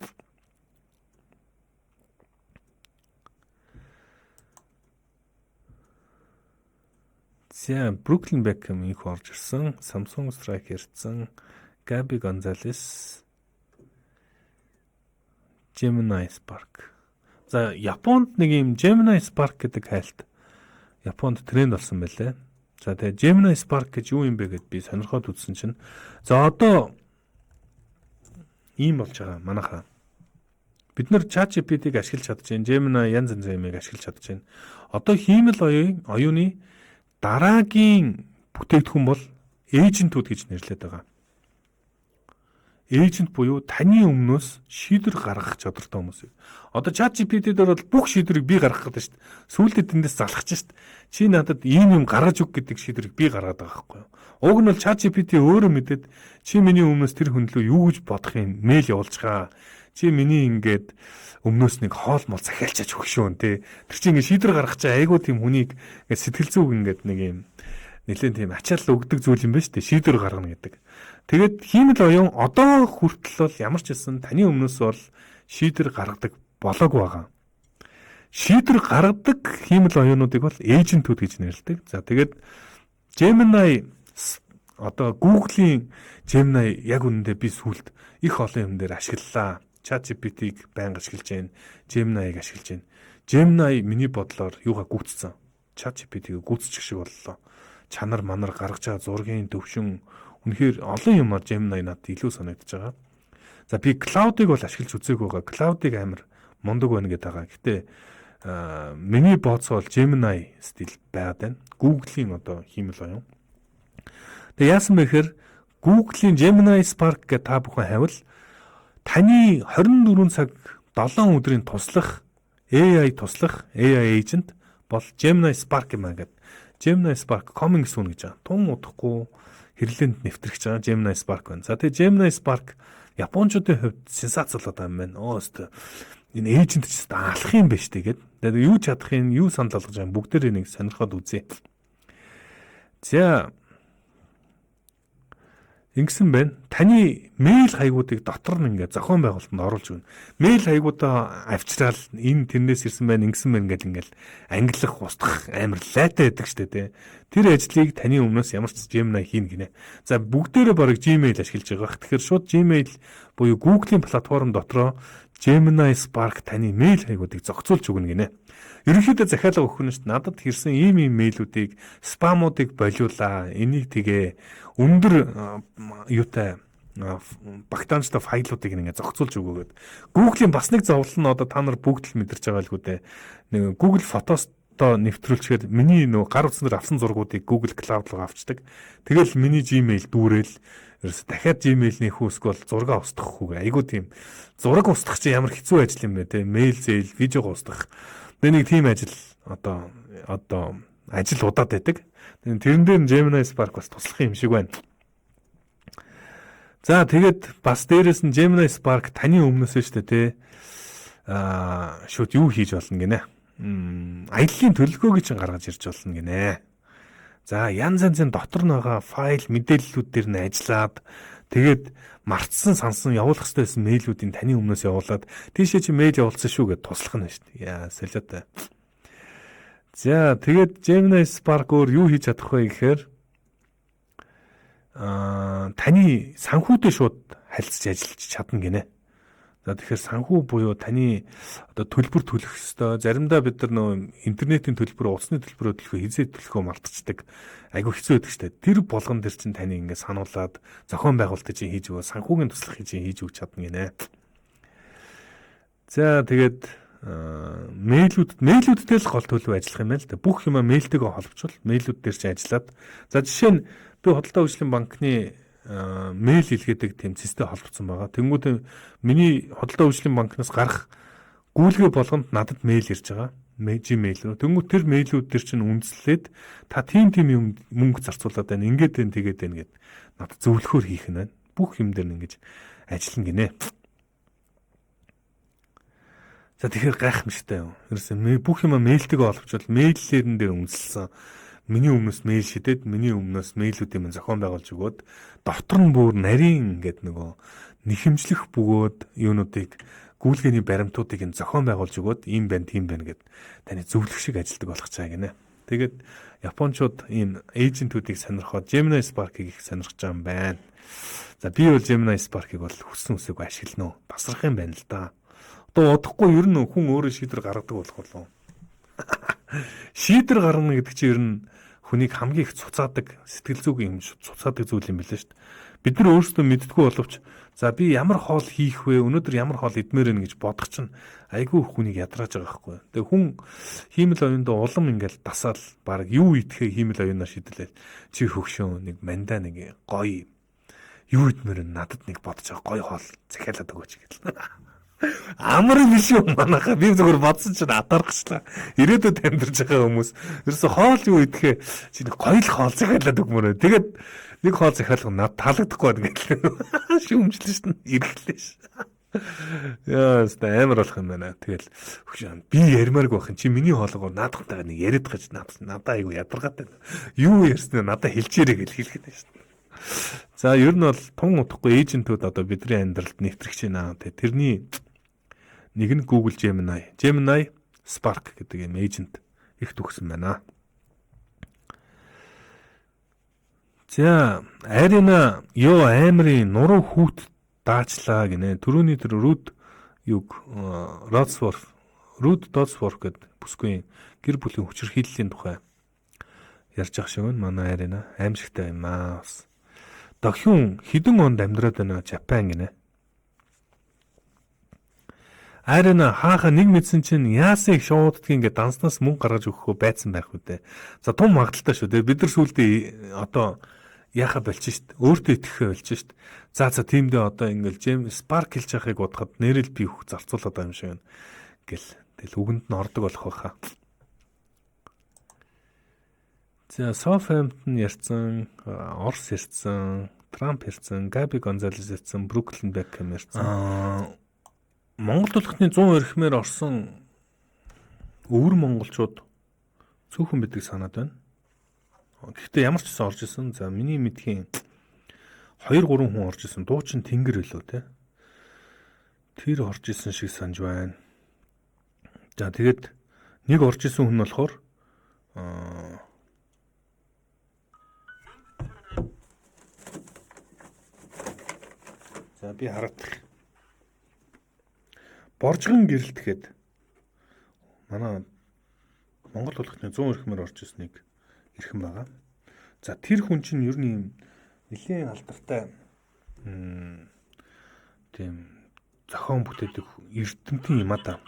За, Бруклин Бекхэм инх орж ирсэн. Samsung Strike ирсэн. Gabi Gonzalez, Gemini Spark. За, Японд нэг юм Gemini Spark гэдэг хайлт Японд тренд болсон байлээ. За, тэгээ Gemini Spark гэж юу юм бэ гэд би сонирхоод үзсэн чинь, за, одоо ийм болж байгаа манайхаа. Бид нар ChatGPT-г ашиглаж чадж байна. Gemini, янз янзын юмыг ашиглаж чадж байна. Одоо хиймэл оюуны дараагийн бүтээгдэхүүн бол agent үүд гэж нэрлэдэг байгаа. Agent буюу таны өмнөөс шийдвэр гаргах чадвартай хүмүүсийг. Одоо ChatGPT дээр бол бүх шийдвэрийг би гаргах гэдэг шүү дээ. Сүүлдээ тэндээс залхаж шүү дээ. Чи надад ийм юм гаргаж өг гэдэг шийдвэрийг би гаргаад байгаа байхгүй юу? Уг нь бол ChatGPT өөрөө мэдээд чи миний өмнөөс тэр хүн лүү юу гэж бодох юм мэйл явуулчихаа. Чи миний ингээд өмнөөс нэг хоол мол захиалчаач өгш шүүн те. Тэр чи ингээд шийдвэр гаргах чи айгүй тийм хүнийг ингээд сэтгэл зүг ингээд нэг юм нэлээд тийм ачаал өгдөг зүйл юм байна шүү дээ. Шийдвэр гаргана гэдэг. Тэгээд хиймэл оюун одоо хүртэл бол ямар ч хэлсэн таны өмнөөс бол шийдвэр гаргадаг болоогүй байгаа. Шийдвэр гаргадаг хиймэл оюунуудыг бол эйжентүүд гэж нэрлэдэг. За тэгээд Gemini одоо Google-ийн Gemini яг үнэндээ би сүлд их олон юм дээр ашиглалаа. ChatGPT-г байнга ашиглаж байна. Gemini-г ашиглаж байна. Gemini миний бодлоор юугаа гүйцсэн. ChatGPT-г гүйцчих шиг боллоо. Чанар манар гаргаж байгаа зургийн төвшин үнэхээр олон юмар Gemini надад илүү санагдаж байгаа. За би Claude-ыг бол ашиглаж үзээгүй байгаа. Claude-ыг амар мундаг байна гэдэг байгаа. Гэтэ миний бооцоо бол Gemini стил байгаад байна. Google-ийн одоо хиймэл оюун. Тэгээ яасан бэ гэхээр Google-ийн Gemini Spark гэх та бүхэн хайвал таны 24 цаг 7 өдрийн туслах AI туслах AI agent бол Gemini Spark юм аа гэдэг. Gemini Spark coming soon гэж байгаа. Тун удахгүй хэрэглээнд нэвтрэх байгаа Gemini Spark байна. За тэгээ Gemini Spark Япончуудын хувьд сенсац болоод байгаа юм байна. Оо өстө энэ agent ч өстө алах юм байна штэ гээд. Тэгээд юу чадах юм, юу санал болгож байгаа юм бүгдээрээ нэг сонирхоод үзье. За ингэсэн байна. Таны мэйл хаягуудыг дотор нь ингээд зохион байгуулалтанд оруулж өгнө. Мэйл хаягуудаа авчраал энэ тэрнээс ирсэн байна, ингэсэн байна гэл ингээл ангилах, устгах амар лайтай байдаг штэ тий. Тэр ажлыг таны өмнөөс ямар ч Gemini хийнэ гинэ. За бүгдээрээ бараг Gmail ашиглаж байгаа. Тэгэхээр шууд Gmail буюу Google-ийн платформ дотроо Gemini Spark таны мэйл хаягуудыг зохицуулж өгнө гинэ. Ерөнхийдөө захиалга өгөх нь шүү дээ. Надад ирсэн ийм ийм мэйлүүдийг, spam уудыг болиулаа. Энийг тэгээ өндөр юутай багтаамжтай файлуудыг ингээд зохицуулж өгөөгөөд. Google-ийн бас нэг зовлон нь одоо та нар бүгд л мэдэрч байгаа л гүдэ. Нэг Google Photos-то нэвтрүүлчихээр миний нөө гар утсан дээр авсан зургуудыг Google Cloud руу авчдаг. Тэгэл миний Gmail дүүрэл ерөөсө дахиад Gmail-ний хүүсг бол зураг устгах хүүгээ. Айгуу тийм зураг устгах чи ямар хэцүү ажил юм бэ те. Мэйл зээл, видеого устгах. Тэгээ нэг тийм ажил одоо ажил удаад байдаг. Тэрэн дээр Gemini Spark бас туслах юм шиг байна. За тэгээд бас дээрэс нь Gemini Spark таны өмнөөс шүү дээ те. Аа шууд юу хийж болно гинэ. Аяллаа төлөвлөгөөг чинь гаргаж ирж болно гинэ. За янз янзын дотор нь байгаа файл мэдээллүүд дээр нь ажиллаад тэгээд мартсан сансан явуулах хэрэгтэй байсан мэйлүүдийн таны өмнөөс явуулаад тийшээ чи мэйл явуулсан шүү гэд туслах нь шүү дээ. Яа солиотой. За тэгээд Gemini Spark өөр юу хийж чадах вэ гэхээр таны санхүүтэй шууд харилцаж ажиллаж чадна гинэ. За тэгэхээр санхүү буюу таны одоо төлбөр төлөх ёстой. Заримдаа бид нар нөө интернетийн төлбөр, утасны төлбөрөө төлөхөө хизээ төлөхөө мартчихдаг. Айгүй хэцүү байдаг штэ. Тэр болгон дээр чинь таны ингээд сануулад зохион байгуулалтыг чинь хийж өгөө, санхүүгийн туслахыг чинь хийж өгч чадна гинэ. За тэгээд мэйлүүдтэй л гол төлөв ажиллах юм байна л да. Бүх юмаа мэйлтэйгээ холбочвол мэйлүүд дээр чинь ажиллаад. За жишээ нь би худалдаа хөгжлийн банкны мэйл илгээдэг тийм цэстэй холбогдсон байгаа. Тэнгүүд миний худалдаа хөгжлийн банкнаас гарах гүйлгээ болгонд надад мэйл ирж байгаа. Gmail рүү. Тэнгүүд тэр мэйлүүд төр чинь үндэслээд та тийм тийм юм мөнгө зарцуулаад байна. Ингээд байна, тэгээд байна гэд надад зөвлөхөөр хийх нь байна. Бүх юм дээр нь ингэж ажиллана гинэ. За тэгэхээр гайхамшигтай юм. Ерөөсөө бүх юм мэйлтэйгээ холбочвол мэйллэрэн дээр үндэслсэн миний өмнөөс мэйл шидэд миний өмнөөс мэйлүүдийн мань зохион байгуулж өгөөд дотор нь бүр нарийн ингээд нөгөө нэхэмжлэх бөгөөд юунуудыг гүйлгээний баримтуудыг нь зохион байгуулж өгөөд ийм байна тийм байна гэд таны зөвлөх шиг ажилтдаг болох чаа гинэ. Тэгээд японочууд ийм эйжентүүдийг сонирхоод Gemini Spark-ыг их сонирхож байгаа юм байна. За би бол Gemini Spark-ыг бол хүссэн үсээгүй ашиглана уу. Тасрах юм байна л да. Одоо удахгүй ер нь хүн өөрөө шийдвэр гаргадаг болох болов. Шийдвэр гаргана гэдэг чинь ер нь хүнийг хамгийн их цуцаадаг, сэтгэл зүг юм цуцаадаг зүйл юм билээ шүү дээ. Бид нар өөрсдөө мэддэггүй боловч за би ямар хоол хийх вэ? Өнөөдөр ямар хоол идмээр вэ гэж бодох чинь айгүй хүнийг ядрааж байгаа байхгүй. Тэгээ хүн хиймэл оюундаа улам ингээл дасаал баг юу идэхээ хиймэл оюунаар шийдлээ. Чи хөгшөө нэг мандаа нэг гоё Юу идмээр надад нэг бодож байгаа гоё хоол захиалаад өгөөч гэл. Амар биш юм манайха. Би зүгээр бодсон чинь атархчлаа. Ирээдүйд амьдарч байгаа хүмүүс ерөөсө хоол юу идэхээ чи нэг гоё л хоол захиалаад өгмөр. Тэгээд нэг хоол захиалах над таалагдахгүй байна гэл. Шүүмжлэн шин эргэлээ ш. Яа, өстой амар болох юм байна. Тэгэл би ярмааргүй байх юм. Чи миний хоолоогоор наадхантайгаа нэг яриад гаж надаа айгу ядаргаатай. Юу ярьснаа надаа хэлжээрэй гэж хэлэхэд байна шин. За, ер нь бол тун утгагүй эйжентүүд одоо бидний амьдралд нэвтрэх байна. Тэгээ тэрний нэг нь Google Gemini. Gemini Spark гэдэг юм эйжент их төгсөн байна. За, Арина ёо амирын нуруу хүүт даачлаа гинэ. Төрөүний тэр Рүд юг Родсворф, Рүд Додсворф гэдэг бүсгүй гэр бүлийн хүчирхийллийн тухай ярьж байгаа шиг байна. Манай Арина аимшигтай юм аа. Дохиун хэдэн онд амьдраад байна Жапан гинэ. Арина хааха нэг мэдсэн чинь яасан их шоуддгийг ингээд данснаас мөнгө гаргаж өгөхөө байцсан байх үү. За, тун магадaltaй шүү дээ. Бид нар сүүлдээ одоо яхаа болчих шít. Өөртөө итгэхээ болж шít. За тиймдээ одоо ингээл Джеймс Спарк хэлж байхыг бодоход нэрэл би хөх зарцуулаад байгаа юм шиг байна. Гэл тэгэл үгэнд нь ордог болох байхаа. За, Southampton ярьсан, Орос ярьсан, Трамп ярьсан, Габи Гонзалес ярьсан, Бруклин Бекхэм ярьсан. Монгол улсны 100 эрхмээр орсон өвөр монголчууд цөөхөн бидгийг санаад байна. Гэхдээ ямар ч гэсэн орж исэн. За, миний мэдхийн 2 3 хүн орж исэн. Дуучин Тэнгэр билүү те. Тэр орж исэн шиг санаж байна. За, тэгээд нэг орж исэн хүн нь болохоор за би хараадах. Боржгон гэрэлтгэхэд манай Монгол улсны 100 эрхмээр орж исэн нэг эрхэм байгаа. За, тэр хүн чинь ер нь юм нэлээд алдартай тийм зохион бүтээдэг эрдэмтэн юм а да.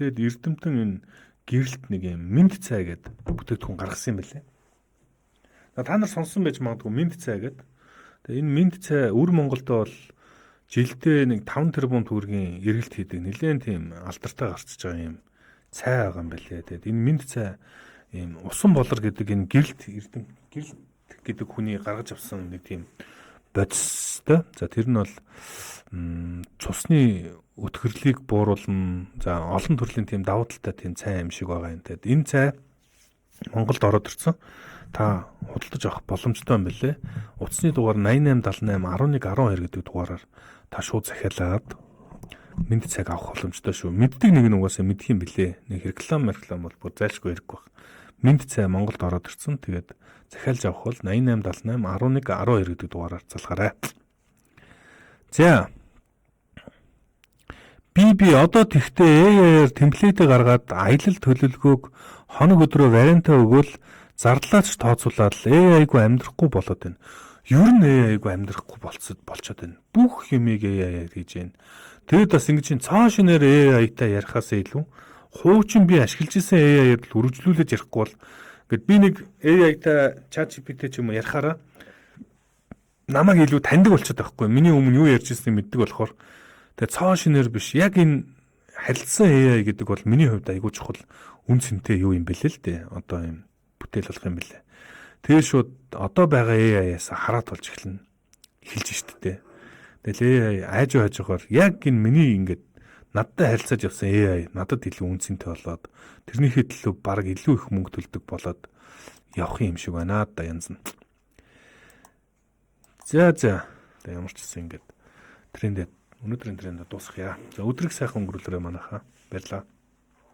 Тэгэд эрдэмтэн энэ гэрэлт нэг юм мэд цай гэдэг бүтээгдэхүүн гаргасан юм байлээ. Та нар сонссон байж магадгүй мэд цай гэдэг. Тэгээ энэ мэд цай өвөр Монголд бол жилдээ нэг 5 тэрбум төгрөгийн эргэлт хийдэг нэлээд тийм алдартай гарчж байгаа юм цай байгаа юм байлээ. Тэгээд энэ мэд цай ийм усан болор гэдэг энэ гэрэлт эрдэм гэрэлт гэдэг хүний гаргаж авсан нэг тийм бодистой. За, тэр нь бол цусны өтгөрлийг бууруулна. За, олон төрлийн тийм давуу талтай тийм цай юм шиг байгаа юм. Тэгээд энэ цай Монголд ороод ирсэн. Та худалдаж авах боломжтой юм билээ. Утасны дугаар 88 78 11 12 гэдэг дугаараар та шууд захиалаад мэд цайг авах боломжтой шүү. Мэддэг нэг нь угаасаа мэдх юм билээ. Нэг реклам бол бүр зайлшгүй хэрэггүй байх. Мэд цай Монголд ороод ирсэн. Тэгээд захиалж авах бол 88 78 11 12 гэдэг дугаараар залгаарай. За. Би одоо тэгтээ AI-аар template гаргаад аялал төлөвлөгөөг хоног өдрөө вариантаа өгөөл зарлаач тооцоолаад AI-гүй амьдрахгүй болоод байна. Ер нь AI-гүй амьдрахгүй болцоод байна. Бүх юмыг AI-аар хийж байна. Тэгэд бас ингэж чинь цоо шинээр AI-тай ярихаас илүү хуучин би ашиглаж исэн AI-аар л үргэлжлүүлэж ярихгүй бол ингээд би нэг AI-тай ChatGPT ч юм уу ярихаараа намайг илүү таньдаг болчиход байхгүй. Миний өмнө юу ярьж ирснийг мэддэг болохоор тэгээ цоо шинээр биш. Яг энэ харилцсан AI гэдэг бол миний хувьд айгүй чухал үн цэнтэй юу юм бэлээ л дээ. Одоо юм бүтээл болох юм бэлээ. Тэгээ шууд одоо байгаа AI-аас хараад болж эхэлнэ. Эхэлж штэ дээ. Тэгэл AI айжуу хажуугаар яг энэ миний ингээд надтай харилцаж явсан AI надад илүү үн цэнтэй болоод тэрнийхээ төлөө баг илүү их мөнгө төлдөг болоод явах юм шиг байна да янз нь. За. Тэгээ ямар ч гэсэн ингээд трендээ өнөөдрийн трендээ дуусгая. За, өдрийг сайхан өнгөрүүлээрэй манайхаа. Баярлалаа.